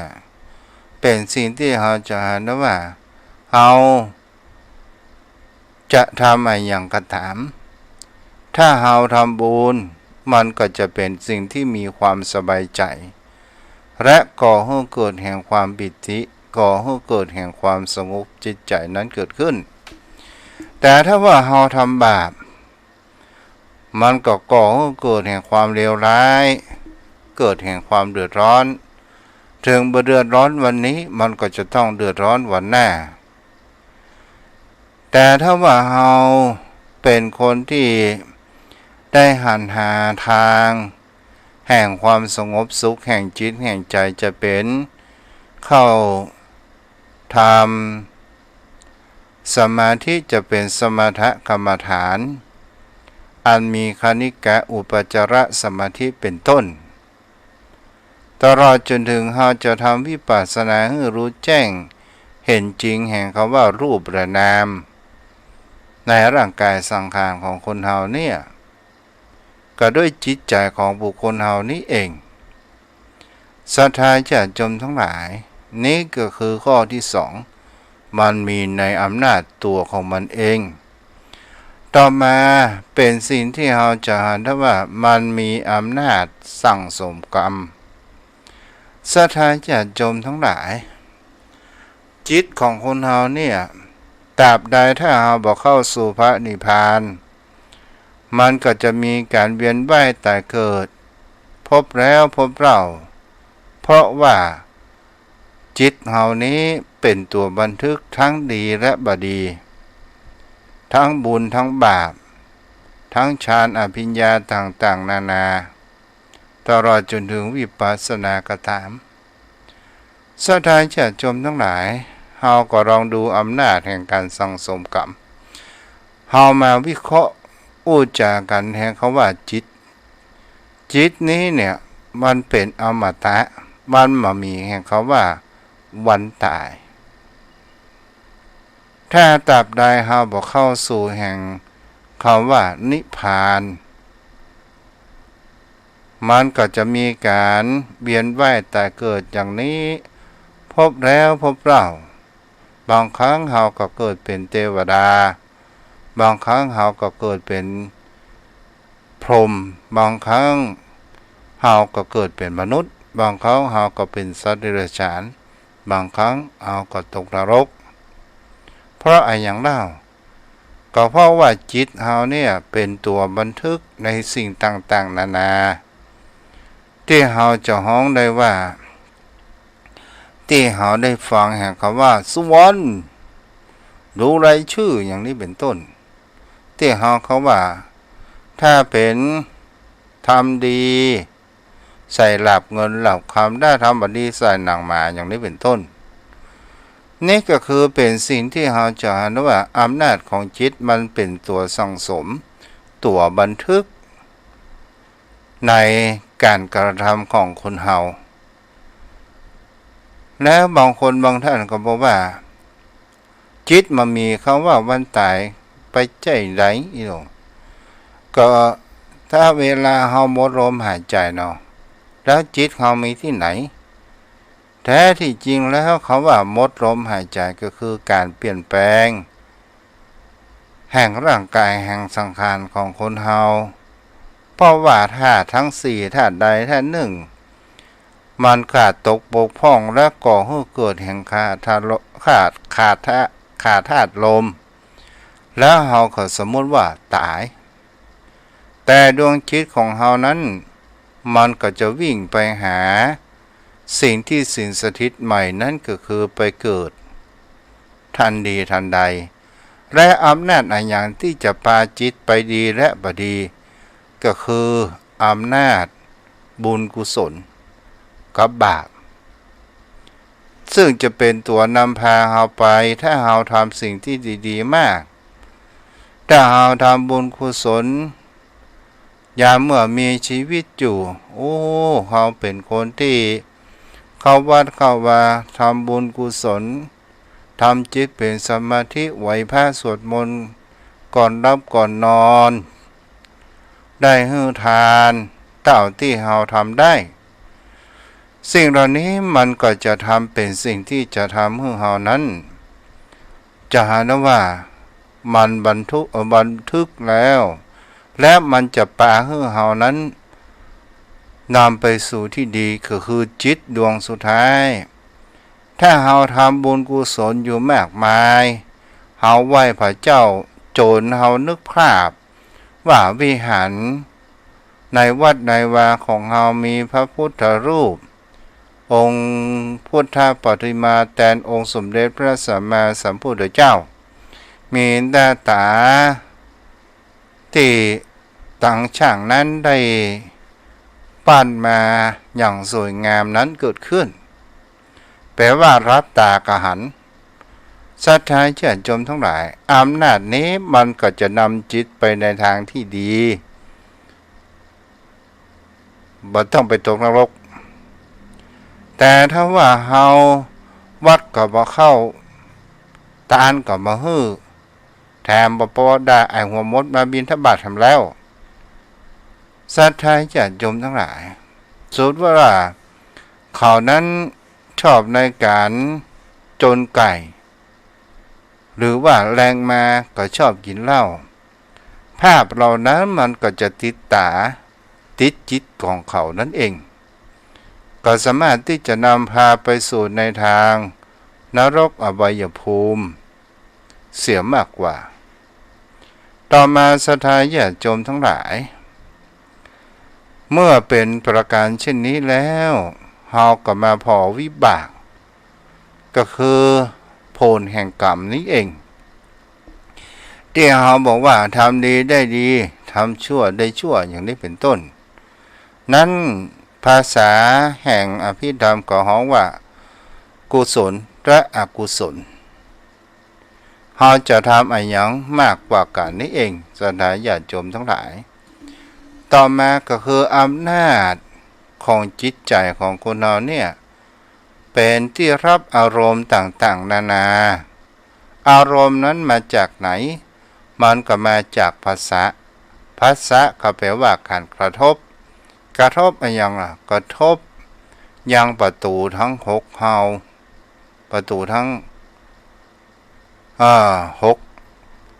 เป๋นสิ่งตี้เฮาจะหันได้ว่า เฮาจะทำอะหยังก็ต๋าม ถ้าเฮาทำบุญ มันก็จะเป๋นสิ่งตี้มีความสบายใจ๋ และก่อหื้อเกิดแห่งความปีติ ก่อหื้อเกิดแห่งความสงบจิตใจ๋นั้นเกิดขึ้น แต่ถ้าว่าเฮาทำบาป มันก็ก่อหื้อเกิดแห่งความเลวร้าย เกิดแห่งความเดือดร้อน เถิงบ่เดือดร้อนวันนี้ มันก็จะต้องเดือดร้อนวันหน้า แต่ถ้าว่าเฮาเป๋นคนตี้ได้หันหาตางแห่งความสงบสุขแห่งจิตแห่งใจ๋ จะเป๋นเข้าทำสมาธิ จะเป๋นสมถกรรมฐาน อันมีคณิกะอุปจารสมาธิเป๋นต้น ตลอดจ๋นเถิงเฮาจะทำวิปัสสนาหื้อฮู้แจ้งเห็นจริงแห่งกำว่ารูปและนาม ในร่างก๋ายสังขารของคนเฮาเนี่ย ก็ด้วยจิตใจ๋ของบุคคลเฮานี้เอง ศรัทธาญาติโยมตังหลาย นี้ก็คือข้อตี้สอง มันมีในอำนาจตั๋วของมันเอง ต่อมาเป๋นสิ่งตี้เฮาจะหันได้ว่ามันมีอำนาจสั่งสมกรรม ศรัทธาญาติโยมตังหลาย จิตของคนเฮาเนี่ย ตราบใดถ้าเฮาบ่เข้าสู่พระนิพพาน มันก็จะมีก๋านเวียนว่ายต๋ายเกิด พบแล้วพบเล่า เพราะว่าจิตเฮานี้เป๋นตั๋วบันทึกทั้งดีและบ่ดี ทั้งบุญทั้งบาป ทั้งฌานอภิญญาต่างๆ นานา ตลอดจ๋นเถิงวิปัสสนากรรมฐาน ศรัทธาญาติโยมตังหลาย เฮาก็ลองดูอำนาจแห่งก๋านสั่งสมกรรม เฮามาวิเคราะห์อู้จ๋ากั๋นแห่งกำว่าจิต จิตนี้เนี่ยมันเป๋นอมตะ มันบ่มีแห่งกำว่าวันต๋าย ถ้าตราบใดเฮาบ่เข้าสู่แห่งกำว่านิพพาน มันก็จะมีก๋านเวียนว่ายต๋ายเกิดอย่างนี้ พบแล้วพบเล่า บางครั้งเฮาก็เกิดเป๋นเตวดา บางครั้งเฮาก็เกิดเป๋นพรหม บางครั้งเฮาก็เกิดเป๋นมนุษย์ บางครั้งเฮาก็เป๋นสัตว์เดรัจฉาน บางครั้งเฮาก็ตกนรก เพราะอะหยังเล่า ก็เพราะว่าจิตเฮาเนี่ยเป๋นตั๋วบันทึกในสิ่งต่างๆ นานา ตี้เฮาจะฮ้องได้ว่า ตี้เฮาได้ฟังแห่งกำว่าสวรรค์ ดูรายจื้ออย่างนี้เป๋นต้น ตี้เฮาเขาว่า ถ้าเป๋นทำดี ใส่หลาบเงินหลาบคำ ถ้าทำบ่ดีใส่หนังหมาอย่างนี้เป๋นต้น นี่ก็คือเป๋นสิ่งตี้เฮาจะหันว่าอำนาจของจิตมันเป๋นตั๋วสั่งสม ตั๋วบันทึก ในก๋านกระทำของคนเฮา แล้วบางคนบางท่านก็บอกว่า จิตบ่มีกำว่าวันต๋ายไปใจ้ใดอี้หนอ ก็ถ้าเวลาเฮาหมดลมหายใจ๋เนาะ แล้วจิตเฮามีตี้ไหน แท้ตี้จริงแล้วกำว่าหมดลมหายใจ๋ก็คือก๋านเปลี่ยนแปลง แห่งร่างก๋ายแห่งสังขารของคนเฮา เพราะว่าธาตุตังสี่ ธาตุใดธาตุนึ่ง มันขาดตกบกพร่อง และก่อหื้อเกิดแห่งขาดธาตุ ขาด ขาดธาตุ ขาดธาตุลม แล้วเฮาก็สมมุติว่าต๋าย แต่ดวงจิตของเฮานั้น มันก็จะวิ่งไปหาสิ่งตี้สิงสถิตใหม่ นั้นก็คือไปเกิด ทันทีทันใด และอำนาจอะหยังตี้จะปาจิตไปดีและบ่ดี ก็คืออำนาจบุญกุศลกับบาป ซึ่งจะเป๋นตั๋วนำพาเฮาไป ถ้าเฮาทำสิ่งตี้ดีๆ มาก ถ้าเฮาทำบุญกุศล ยามเมื่อมีชีวิตอยู่ โอ้ เฮาเป๋นคนตี้เข้าวัดเข้าวา ทำบุญกุศล ทำจิตเป๋นสมาธิ ไหว้พระสวดมนต์ ก่อนหลับก่อนนอน ได้หื้อทานเต้าตี้เฮาทำได้ สิ่งเหล่านี้มันก็จะทำเป๋นสิ่งตี้จะทำหื้อเฮานั้น จะหันว่ามันบันทุก เอ่อ บันทึกแล้ว และมันจะปาหื้อเฮานั้น นำไปสู่ตี้ดี ก็คือจิตดวงสุดท้าย ถ้าเฮาทำบุญกุศลอยู่มากมาย เฮาไหว้พระเจ้า จ๋นเฮานึกภาพว่าวิหารในวัดในวาของเฮามีพระพุทธรูป องค์พุทธปฏิมาแตนองค์สมเด็จพระสัมมาสัมพุทธเจ้า มีหน้าต๋าตี้ตังช่างนั้นได้ปั้นมาอย่างสวยงามนั้นเกิดขึ้น แป๋ว่าฮับต๋าก็หัน ศรัทธาญาติโยมตังหลาย อำนาจนี้มันก็จะนำจิตไปในตางตี้ดี บ่ต้องไปตกนรก แต่ถ้าว่าเฮาวัดก็บ่เข้า ตานก็บ่หื้อ แถมบ่ปอได้ไอ้หัวมดมาบิณฑบาตแถมแล้ว ศรัทธาญาติโยมตังหลาย สมมุติว่าเขานั้นชอบในก๋านจนไก่ หรือว่าแลงมาก็ชอบกิ๋นเหล้า ภาพเหล่านั้นมันก็จะติดต๋า ติดจิตของเขานั้นเอง ก็สามารถตี้จะนำพาไปสู่ในตางนรกอบายภูมิเสียมากกว่า ต่อมาศรัทธาญาติโยมตังหลาย เมื่อเป๋นประก๋านเช่นนี้แล้ว เฮาก็มาผ่อวิบาก ก็คือผลแห่งกรรมนี้เอง ตี้เฮาบอกว่าทำดีได้ดี ทำชั่วได้ชั่ว อย่างนี้เป๋นต้น นั้นภาษาแห่งอภิธรรมก็ฮ้องว่า กุศลและอกุศล เฮาจะทำอะหยังมากกว่ากั๋นนี้เอง ศรัทธาญาติโยมตังหลาย ต่อมาก็คืออำนาจของจิตใจ๋ของคนเฮาเนี่ย เป๋นตี้ฮับอารมณ์ต่างๆ นานา อารมณ์นั้นมาจากไหน มันก็มาจากผัสสะ ผัสสะก็แปลว่าก๋านกระทบ กระทบอะหยังล่ะ กระทบยังประตู๋ตังหกเฮา ประตู๋ตัง อ่า หก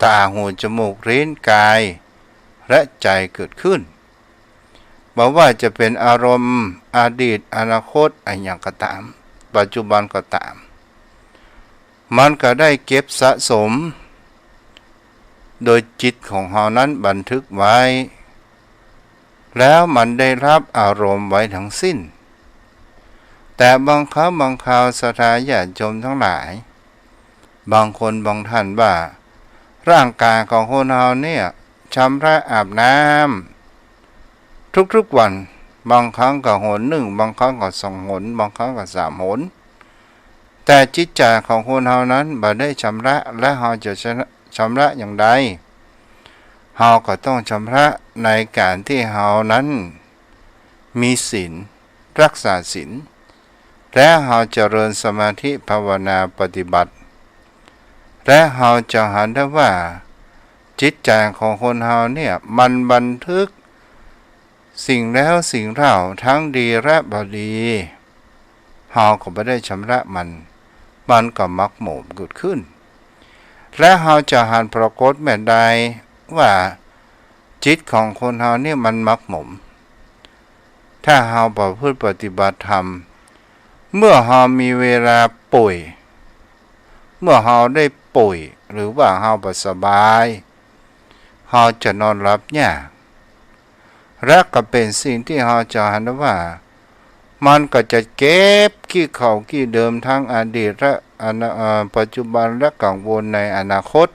ต๋า หู จมูก ลิ้น ก๋าย และใจ๋เกิดขึ้น บ่ว่าจะเป๋นอารมณ์อดีต อนาคต อะหยังก็ต๋าม ปัจจุบันก็ต๋าม มันก็ได้เก็บสะสม โดยจิตของเฮานั้นบันทึกไว้ แล้วมันได้ฮับอารมณ์ไว้ทั้งสิ้น แต่บางครั้งบางคราวศรัทธาญาติโยมตังหลาย บางคนบางท่านว่า ร่างก๋ายของคนเฮาเนี่ย ชำระอาบน้ำทุกๆ วัน บางครั้งก็หนนึ่ง บางครั้งก็สองหน บางครั้งก็สามหน แต่จิตใจ๋ของคนเฮานั้นบ่ได้ชำระ และเฮาจะชำระ ชำระอย่างใด เฮาก็ต้องชำระในก๋านตี้เฮานั้นมีศีล ฮักษาศีล และเฮาเจริญสมาธิภาวนาปฏิบัติ และเฮาจะหันได้ว่า จิตใจ๋ของคนเฮาเนี่ย มันบันทึกสิ่งแล้วสิ่งเล่า ทั้งดีและบ่ดี เฮาก็บ่ได้ชำระมัน มันก็หมักหมมเกิดขึ้น และเฮาจะหันปรากฏแม่นใดว่า จิตของคนเฮาเนี่ยมันหมักหมม ถ้าเฮาประพฤติปฏิบัติธรรม เมื่อเฮามีเวลาป่วย เมื่อเฮาได้ป่วย หรือว่าเฮาบ่สบาย เฮาจะนอนหลับยาก และก็เป๋นสิ่งตี้เฮาจะหันว่า มันก็จะเก็บขี้เขาขี้เดิมทั้งอดีตและอนา- เอ่อ ปัจจุบันและกังวลในอนาคต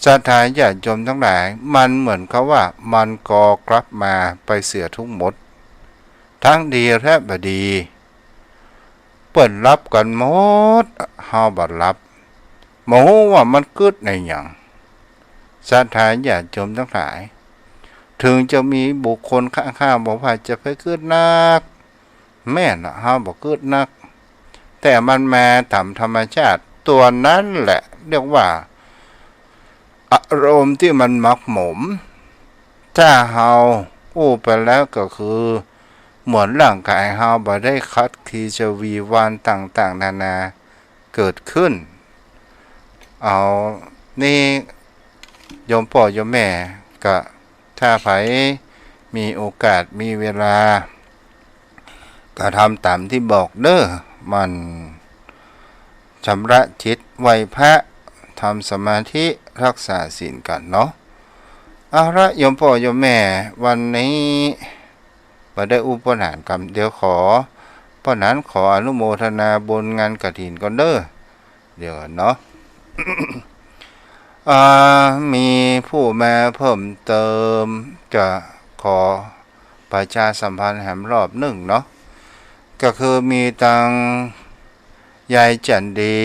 ศรัทธาญาติโยมตังหลาย มันเหมือนกับว่ามันก็กลับมาไปเสียทุกหมด ทั้งดีและบ่ดี เปิ้นฮับกั๋นหมด เฮาบ่ฮับ บ่ฮู้ว่ามันกึ๊ดในหยัง ศรัทธาญาติโยมตังหลาย ถึงจะมีบุคคลข้างๆ บอกว่าจะไปกึ๊ดนัก แม่นละ เฮาบ่กึ๊ดนัก แต่มันมาต๋ามธรรมชาติ ตั๋วนั้นแหละเรียกว่า อารมณ์ตี้มันหมักหมม ถ้าเฮาอู้ไปแล้วก็คือ เหมือนร่างก๋ายเฮาบ่ได้ขัดขีชวีวารต่างๆ นานาเกิดขึ้น เอา นี่โยมป้อโยมแม่ก็ ถ้าใผมีโอกาสมีเวลา ก็ทำต๋ามตี้บอกเน่อ หมั่นชำระจิตไหว้พระ ทำสมาธิ ฮักษาศีลกั๋นเนาะ เอาละโยมป้อโยมแม่ วันนี้บ่ได้อู้ป้อหนานกำเดียว ขอ ป้อหนานขออนุโมทนาบุญงานกฐินก่อนเน่อ เดี๋ยวก่อนเนาะ อ่า มีผู้มาเพิ่มเติม จะขอประชาสัมพันธ์แหมรอบนึ่งเนาะ ก็คือมีตังยายจันดี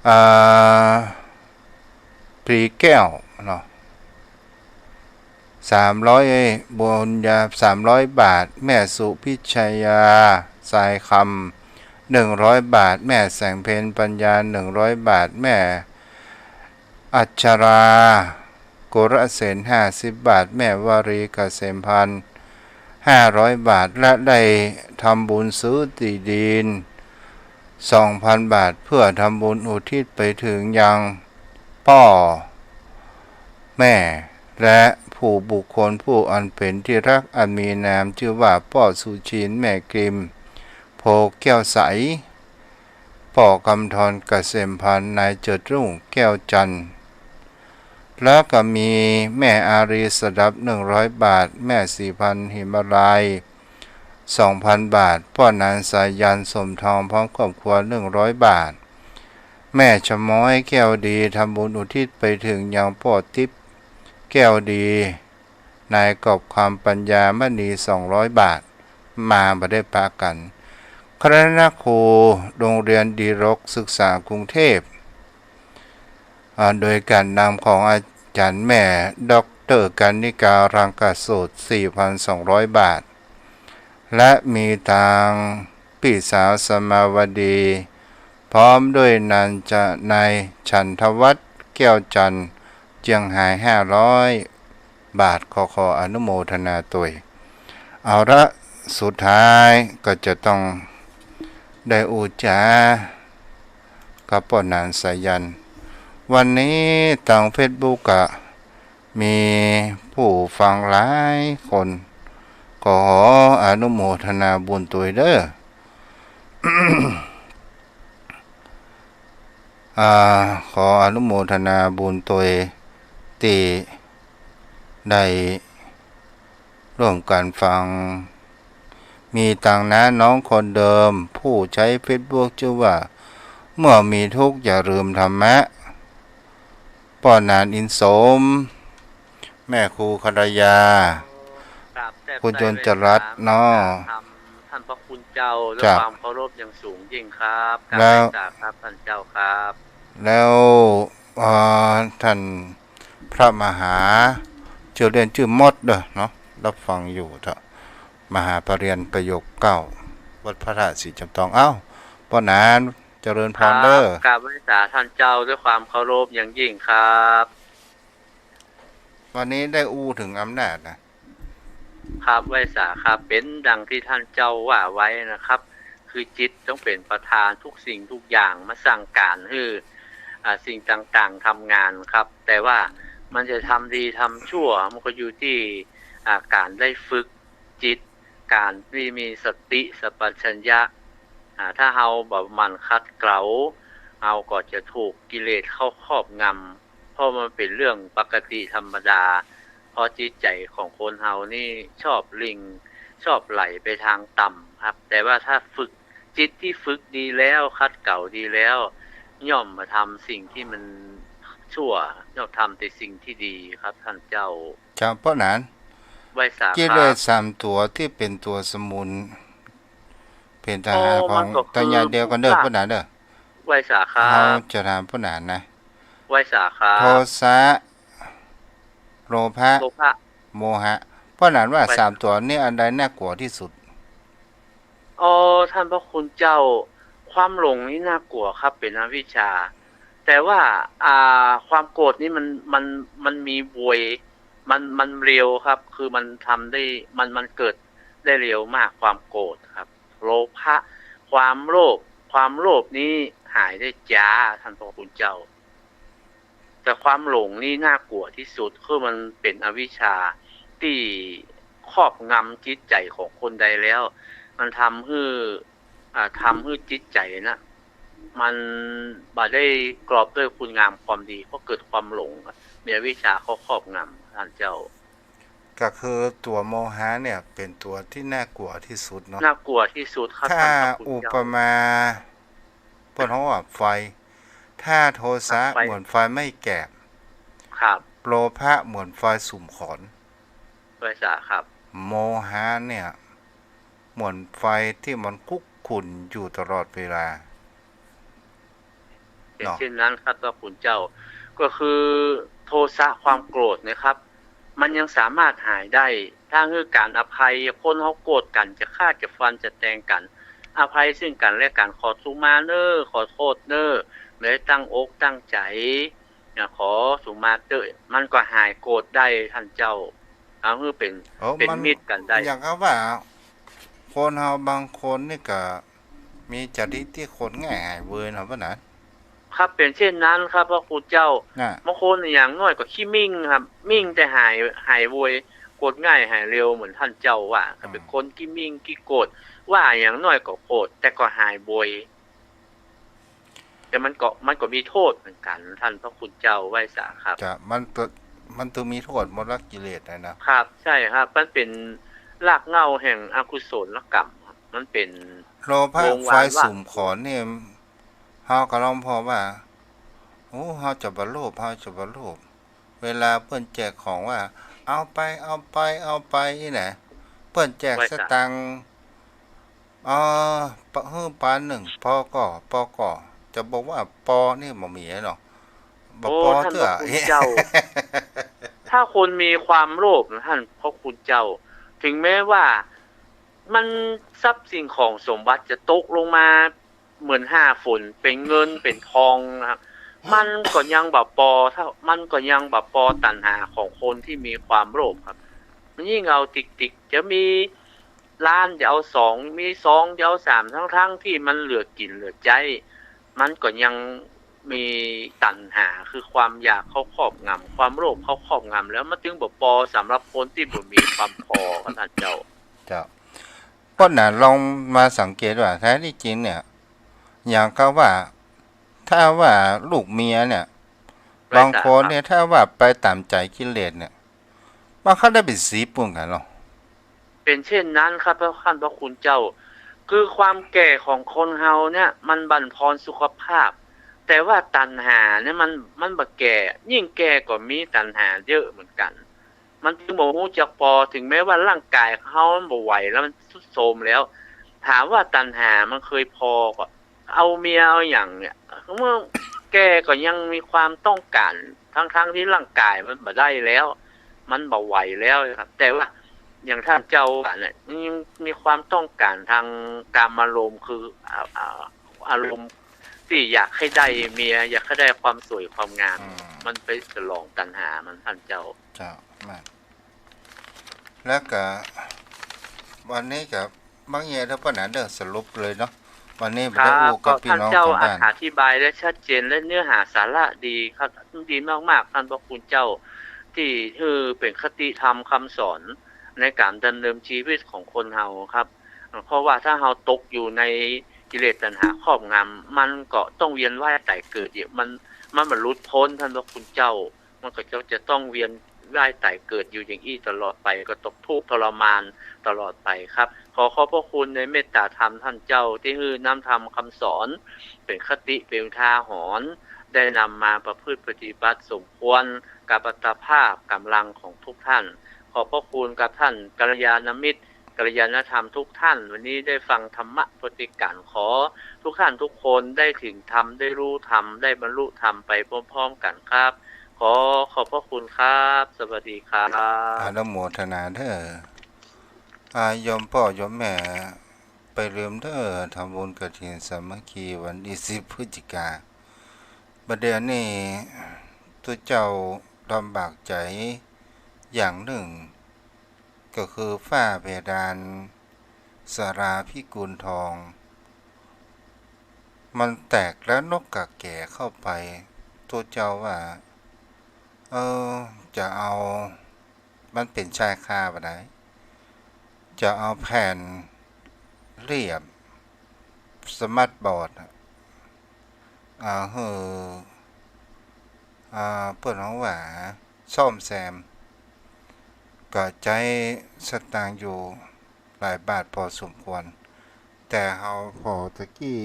อ่า ปลีแก้วเนาะ สามร้อย บุญญา สามร้อยบาท แม่สุพิชยา ทรายคำ หนึ่งร้อยบาท แม่แสงเพ็ญปัญญา หนึ่งร้อยบาท แม่อัชรา กุลเสน ห้าสิบบาท แม่วรีเกษมพันธ์ ห้าร้อยบาท และได้ทำบุญซื้อที่ดิน สองพันบาท เพื่อทำบุญอุทิศไปถึงยังป้อ แม่ และผู้บุคคลผู้อันเป็นที่รัก อันมีนามจื้อว่าป้อสุชิน แม่กริม โพแก้วใส ป้อกำธรเกษมพันธ์ นายเจิดรุ่งแก้วจันทร์ แล้วก็มีแม่อารีสดับ หนึ่งร้อยบาท แม่ศรีพันธ์หิมาลัย สองพันบาท ป้อหนานสายัน สมทอง พร้อมครอบครัว หนึ่งร้อยบาท แม่ชะม้อยแก้วดี ทำบุญอุทิศไปถึงยังป้อติ๊บแก้วดี นายกอบคำปัญญามณี สองร้อยบาท มาบ่ได้ปะกั๋น คณะครูโรงเรียนดีรกศึกษากรุงเทพฯ อ่า โดยการนำของอาจ๋ารย์แม่ ด็อกเตอร์ กรรณิกา รังกสูตร สี่พันสองร้อยบาท และมีตังปี้สาวสมาวดี พร้อมด้วยนานจะ นายฉันทวัฒน์ แก้วจันทร์ เจียงหาย ห้าร้อยบาท ขอ ขออนุโมทนาตวย เอาละ สุดท้ายก็จะต้องได้อู้จ๋ากับป้อหนานสายัน วันนี้ตางเฟซบุ๊กอะ มีผู้ฟังหลายคน ขออนุโมทนาบุญตวยเด้อ อ่า ขออนุโมทนาบุญตวยตี้ได้ร่วมกั๋นฟัง มีตังน้าน้องคนเดิม ผู้ใจ๊เฟซบุ๊กจื้อว่า เมื่อมีทุกข์อย่าลืมธรรมะ ป้อหนานอินสม แม่ครูคารยา กราบแทบ คุณยนต์จรัสเนาะ กราบธรรมท่านพระคุณเจ้า ด้วย จ้ะ ความเคารพอย่างสูงยิ่งครับ กราบ แล้ว ไหว้สาครับท่านเจ้าครับ แล้ว เอ่อ ท่านพระมหา จื้อเล่นจื้อมดเด้อเนาะ รับฟังอยู่เถาะ มหาปริญญาประโยคเก้า วัดพระธาตุศรีจำตอง เอ้า ป้อหนาน เจริญพรเด้อ ครับ กราบไหว้สาท่านเจ้าด้วยความเคารพอย่างยิ่งครับ วันนี้ได้อู้เถิงอำนาจนะ ครับ ไหว้สาครับ เป๋นดังตี้ท่านเจ้าว่าไว้นะครับ คือจิตต้องเป๋นประธาน ทุกสิ่งทุกอย่างมาสั่งก๋านหื้อ อ่า สิ่งต่างๆ ทำงานครับ แต่ว่ามันจะทำดีทำชั่ว มันก็อยู่ตี้ อ่า ก๋านได้ฝึกจิต ก๋านตี้มีสติสัมปชัญญะ อ่า ถ้าเฮาบ่หมั่นขัดเกลา เฮาก็จะถูกกิเลสเข้าครอบงำ เพราะมันเป๋นเรื่องปกติธรรมดา เพราะจิตใจ๋ของคนเฮานี่ชอบหลิ่ง ชอบไหลไปตางต่ำครับ แต่ว่าถ้าฝึกจิตตี้ฝึกดีแล้ว ขัดเกลาดีแล้ว ย่อมบ่ทำสิ่งตี้มันชั่ว ย่อมทำแต่สิ่งตี้ดีครับท่านเจ้า เจ้า ป้อหนาน ไหว้สาครับ กิเลสสามตั๋วตี้เป๋นตั๋วสมุน เป๋นทหารของ อ๋อ มันก็คือ ตายายเดียวกั๋นเด้อ ป้อหนานเด้อ ไหว้สาครับ เฮาจะถามป้อหนานนะ ไหว้สาครับ โทสะ โลภะ โลภะ โมหะ ป้อหนานว่า ไหว้สา สามตั๋วนี้อันใดน่ากลัวตี้สุด อ๋อ ท่านพระคุณเจ้า ความหลงนี่น่ากลัวครับ เป๋นอวิชชา แต่ว่า อ่า ความโกรธนี่มัน มัน มันมีไว มัน มันเร็วครับ คือมันทำได้ มัน มันเกิดได้เร็วมาก ความโกรธครับ โลภะ ความโลภ ความโลภนี้หายได้จ๊า ท่านพระคุณเจ้า แต่ความหลงนี่น่ากลัวตี้สุด คือมันเป๋นอวิชชาตี้ครอบงำจิตใจ๋ของคนใดแล้ว มันทำหื้อ อ่า ทำหื้อจิตใจ๋นะ มันบ่ได้กรอบด้วยคุณงามความดี เพราะเกิดความหลงอะ มีอวิชชาเข้าครอบงำ ท่านเจ้า ก็คือตั๋วโมหะเนี่ยเป๋นตั๋วตี้น่ากลัวตี้สุดเนาะ น่ากลัวตี้สุดครับ ถ้า ท่านพระคุณเจ้า อุปมา เปิ้นฮ้องว่าไฟ ถ้าโทสะ ไฟ เหมือนไฟไหม้แกลบ ครับ โลภะเหมือนไฟสุมขอน ไว้สาครับ โมหะเนี่ย เหมือนไฟที่มันคุกรุ่นอยู่ตลอดเวลา เป็น เนาะ เช่นนั้นครับพระคุณเจ้า ก็คือโทสะความโกรธนะครับ มันยังสามารถหายได้ ถ้าหื้อการอภัย คนเฮาโกรธกั๋น จะฆ่าจะฟันจะแตงกั๋น อภัยซึ่งกั๋นและกั๋น ขอสุมาเน่อ ขอโทษเน่อ ได้ตั้งอกตั้งใจ๋ นะ ขอสุมาเต๊อะ มันก็หายโกรธได้ต้านเจ้า เอาหื้อเป๋น เออ เป๋น มัน มิตรกั๋นได้ อย่างกับว่า คนเฮาบางคนนี่ก็มีจริตตี้โกรธง่ายหายเวยเนาะ ว่านั้น ครับ เป๋นเช่นนั้นครับพระคุณเจ้า น่ะ บางคนอย่างน้อยก็ขี้มิ่งครับ มิ่งแต่หาย หายเวย โกรธง่ายหายเร็วเหมือนต้านเจ้าว่า อืม เป๋นคนขี้มิ่งขี้โกรธ ว่าอย่างน้อยก็โกรธ แต่ก็หายเวย แต่มันก็ มันก็มีโทษเหมือนกั๋น ต้านพระคุณเจ้า ไว้สาครับ จ้ะ มันก็ มันต้องมีโทษ มลกิเลสน่ะนะ ครับ ใช่ครับ มันเป๋นรากเหง้าแห่งอกุศลกรรมครับ มันเป๋น โลภะ วงวาน ไฟสุมขอนนี่ เฮาก็ลองพอว่า โอ้ เฮาจะบ่โลภ เฮาจะบ่โลภ เวลาเปิ้นแจกของว่า เอาไป เอาไป เอาไป อี้นะ เปิ้นแจก ไว้สา สตางค์ อ่า ปะ หื้อปานึ่ง ปอก่อ ปอก่อ จะบอกว่าปอนี่บ่มีเนาะ บ่ โอ้ ปอ ต้าน เตื้อ พระคุณเจ้า ถ้าคนมีความโลภนะต้านพระคุณเจ้า ถึงแม้ว่ามัน ทรัพย์สิ่งของสมบัติจะตกลงมาเหมือนห้าฝน เป๋นเงินเป๋นทองนะครับ มันก็ยังบ่ปอเต้า มันก็ยังบ่ปอตัณหาของคนที่มีความโลภครับ มันยิ่งเอาติกๆ จะมี ล้านจะเอาสอง มีสองจะเอาสาม ทั้งๆ ที่มันเหลือกิ๋นเหลือใจ๊ มันก็ยังมีตัณหา คือความอยากเข้าครอบงำ ความโลภเข้าครอบงำ แล้วมันจึงบ่ปอสำหรับคนตี้บ่มีความปอ ครับต้านเจ้า เจ้า เพราะนั้นลองมาสังเกตว่าแท้ตี้จริงเนี่ย อย่างกับว่า ถ้าว่าลูกเมียเนี่ย ไว้สา บางคนเนี่ย ครับ ถ้าว่าไปต๋ามใจ๋กิเลสเนี่ย มันก็ได้เป๋นสิบเหมือนกั๋นเนาะ เป๋นเช่นนั้นครับ ต้านพระคุณเจ้า คือความแก่ของคนเฮาเนี่ย มันบั่นทอนสุขภาพ แต่ว่าตัณหาเนี่ยมัน มันบ่แก่ ยิ่งแก่ก็มีตัณหาเยอะเหมือนกั๋น มันจึงบ่ฮู้จักปอ ถึงแม้ว่าร่างกายเฮามันบ่ไหวแล้ว มันทรุดโทรมแล้ว ถามว่าตัณหามันเคยปอก่อ เอาเมียเอาหยังเนี่ย เมื่อแก่ก็ยังมีความต้องการ ทั้งๆ ที่ร่างกายมันบ่ได้แล้ว มันบ่ไหวแล้วครับ แต่ว่าอย่างต้านเจ้าว่าเนี่ย ยังมีความต้องการตางกามารมณ์ คือ อ่า อ่า อารมณ์ตี้อยากหื้อได้เมีย อยากหื้อได้ความสวยความงาม อืม มันไปสนองตัณหามัน ต้านเจ้า เจ้า มา แล้วก็ วันนี้ก็ บางแง่เท่านั้นเด้อ สรุปเลยเนาะ วันนี้ ครับ บ่ได้อู้กับพี่น้อง ก็ต้านเจ้า ตางบ้าน อธิบายได้ชัดเจนและเนื้อหาสาระดีครับ ดีมากๆ ต้านพระคุณเจ้า ตี้หื้อเป๋นคติธรรมคำสอนในก๋านดำเนินชีวิตของคนเฮาครับ เพราะว่าถ้าเฮาตกอยู่ในกิเลสตัณหาครอบงำ มันก็ต้องเวียนว่ายต๋ายเกิดอยู่ มัน มันบ่หลุดป๊น ต้านพระคุณเจ้า มันก็จะ จะต้องเวียนว่ายต๋ายเกิดอยู่อย่างอี้ตลอดไป ก็ตกทุกข์ทรมานตลอดไปครับ ขอขอบพระคุณในเมตตาธรรมต้านเจ้า ตี้หื้อน้ำธรรมคำสอน เป๋นคติเป๋นอุทาหรณ์ ได้นำมาประพฤติปฏิบัติสมควรกับอัตภาพก๋ำลังของทุกท่าน ขอบพระคุณกับท่านกัลยาณมิตร กัลยาณธรรมทุกท่าน วันนี้ได้ฟังธรรมะโพธิกัณฑ์ ขอทุกท่านทุกคนได้ถึงธรรม ได้รู้ธรรม ได้บรรลุธรรมไปพร้อมๆ กั๋นครับ ขอขอบพระคุณครับ สวัสดีครับ อนุโมทนาเด้อ อ่า โยมป้อโยมแม่ ไปลืมเด้อ ทำบุญกฐินสามัคคีวันตี้สิบพฤศจิกา บ่าเดี่ยวนี้ตุ๊เจ้าลำบากใจ๋อย่างนึ่ง ก็คือฝ้าเพดานศาลาพิกุลทอง มันแตกแล้วนกกาแก๋เข้าไป ตุ๊เจ้าว่า เออ จะเอา มันเป๋นชายคาบ่าใด จะเอาแผ่นเรียบ สมาร์ทบอร์ดอะ อ่า หื้อ อ่า เปิ้นฮ้องว่าซ่อมแซม ก็ใจ๊สตางค์อยู่หลายบาทพอสมควร แต่เฮาผ่อตะกี้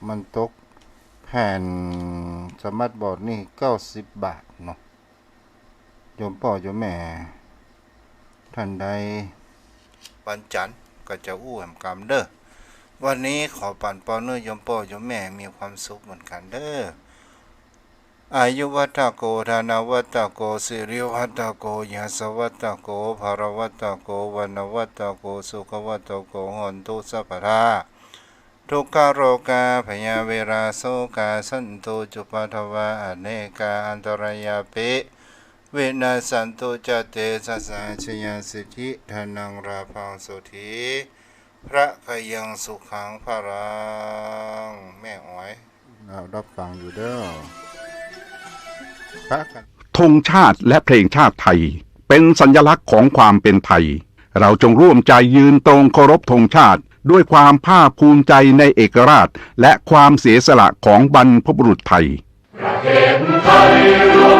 มันตกแผ แผ่นสมาร์ทบอร์ดนี่เก้าสิบบาทเนาะ โยมป้อโยมแม่ ท่านใดวันจันทร์ก็จะอู้แหมกำเด้อ วันนี้ขอปั๋นปอนเน้อโยมป้อโยมแม่มีความสุขเหมือนกันเด้อ อายุวัฒโก ธนวัฒโก สิริวัฒโก ยศวัฒโก พลวัฒโก วรรณวัฒโก สุขวัฒโก โหนตุสัพพะทา ทุกขโรคา พยาเวราโศกา สันตุจุปปาทวา อเนกาอันตรายาปิ วินัสสันตุจาเตชะสา ชยาสิทธิ ธนังลาภังโสธี พระพยังสุขังพลัง แม่อ๋อย อ่า รับฟังอยู่เด้อ พระกัน ธงชาติและเพลงชาติไทย เป็นสัญลักษณ์ของความเป็นไทย เราจงร่วมใจยืนตรงเคารพธงชาติ ด้วยความภาคภูมิใจในเอกราช และความเสียสละของบรรพบุรุษไทย ประเทศไทยเรา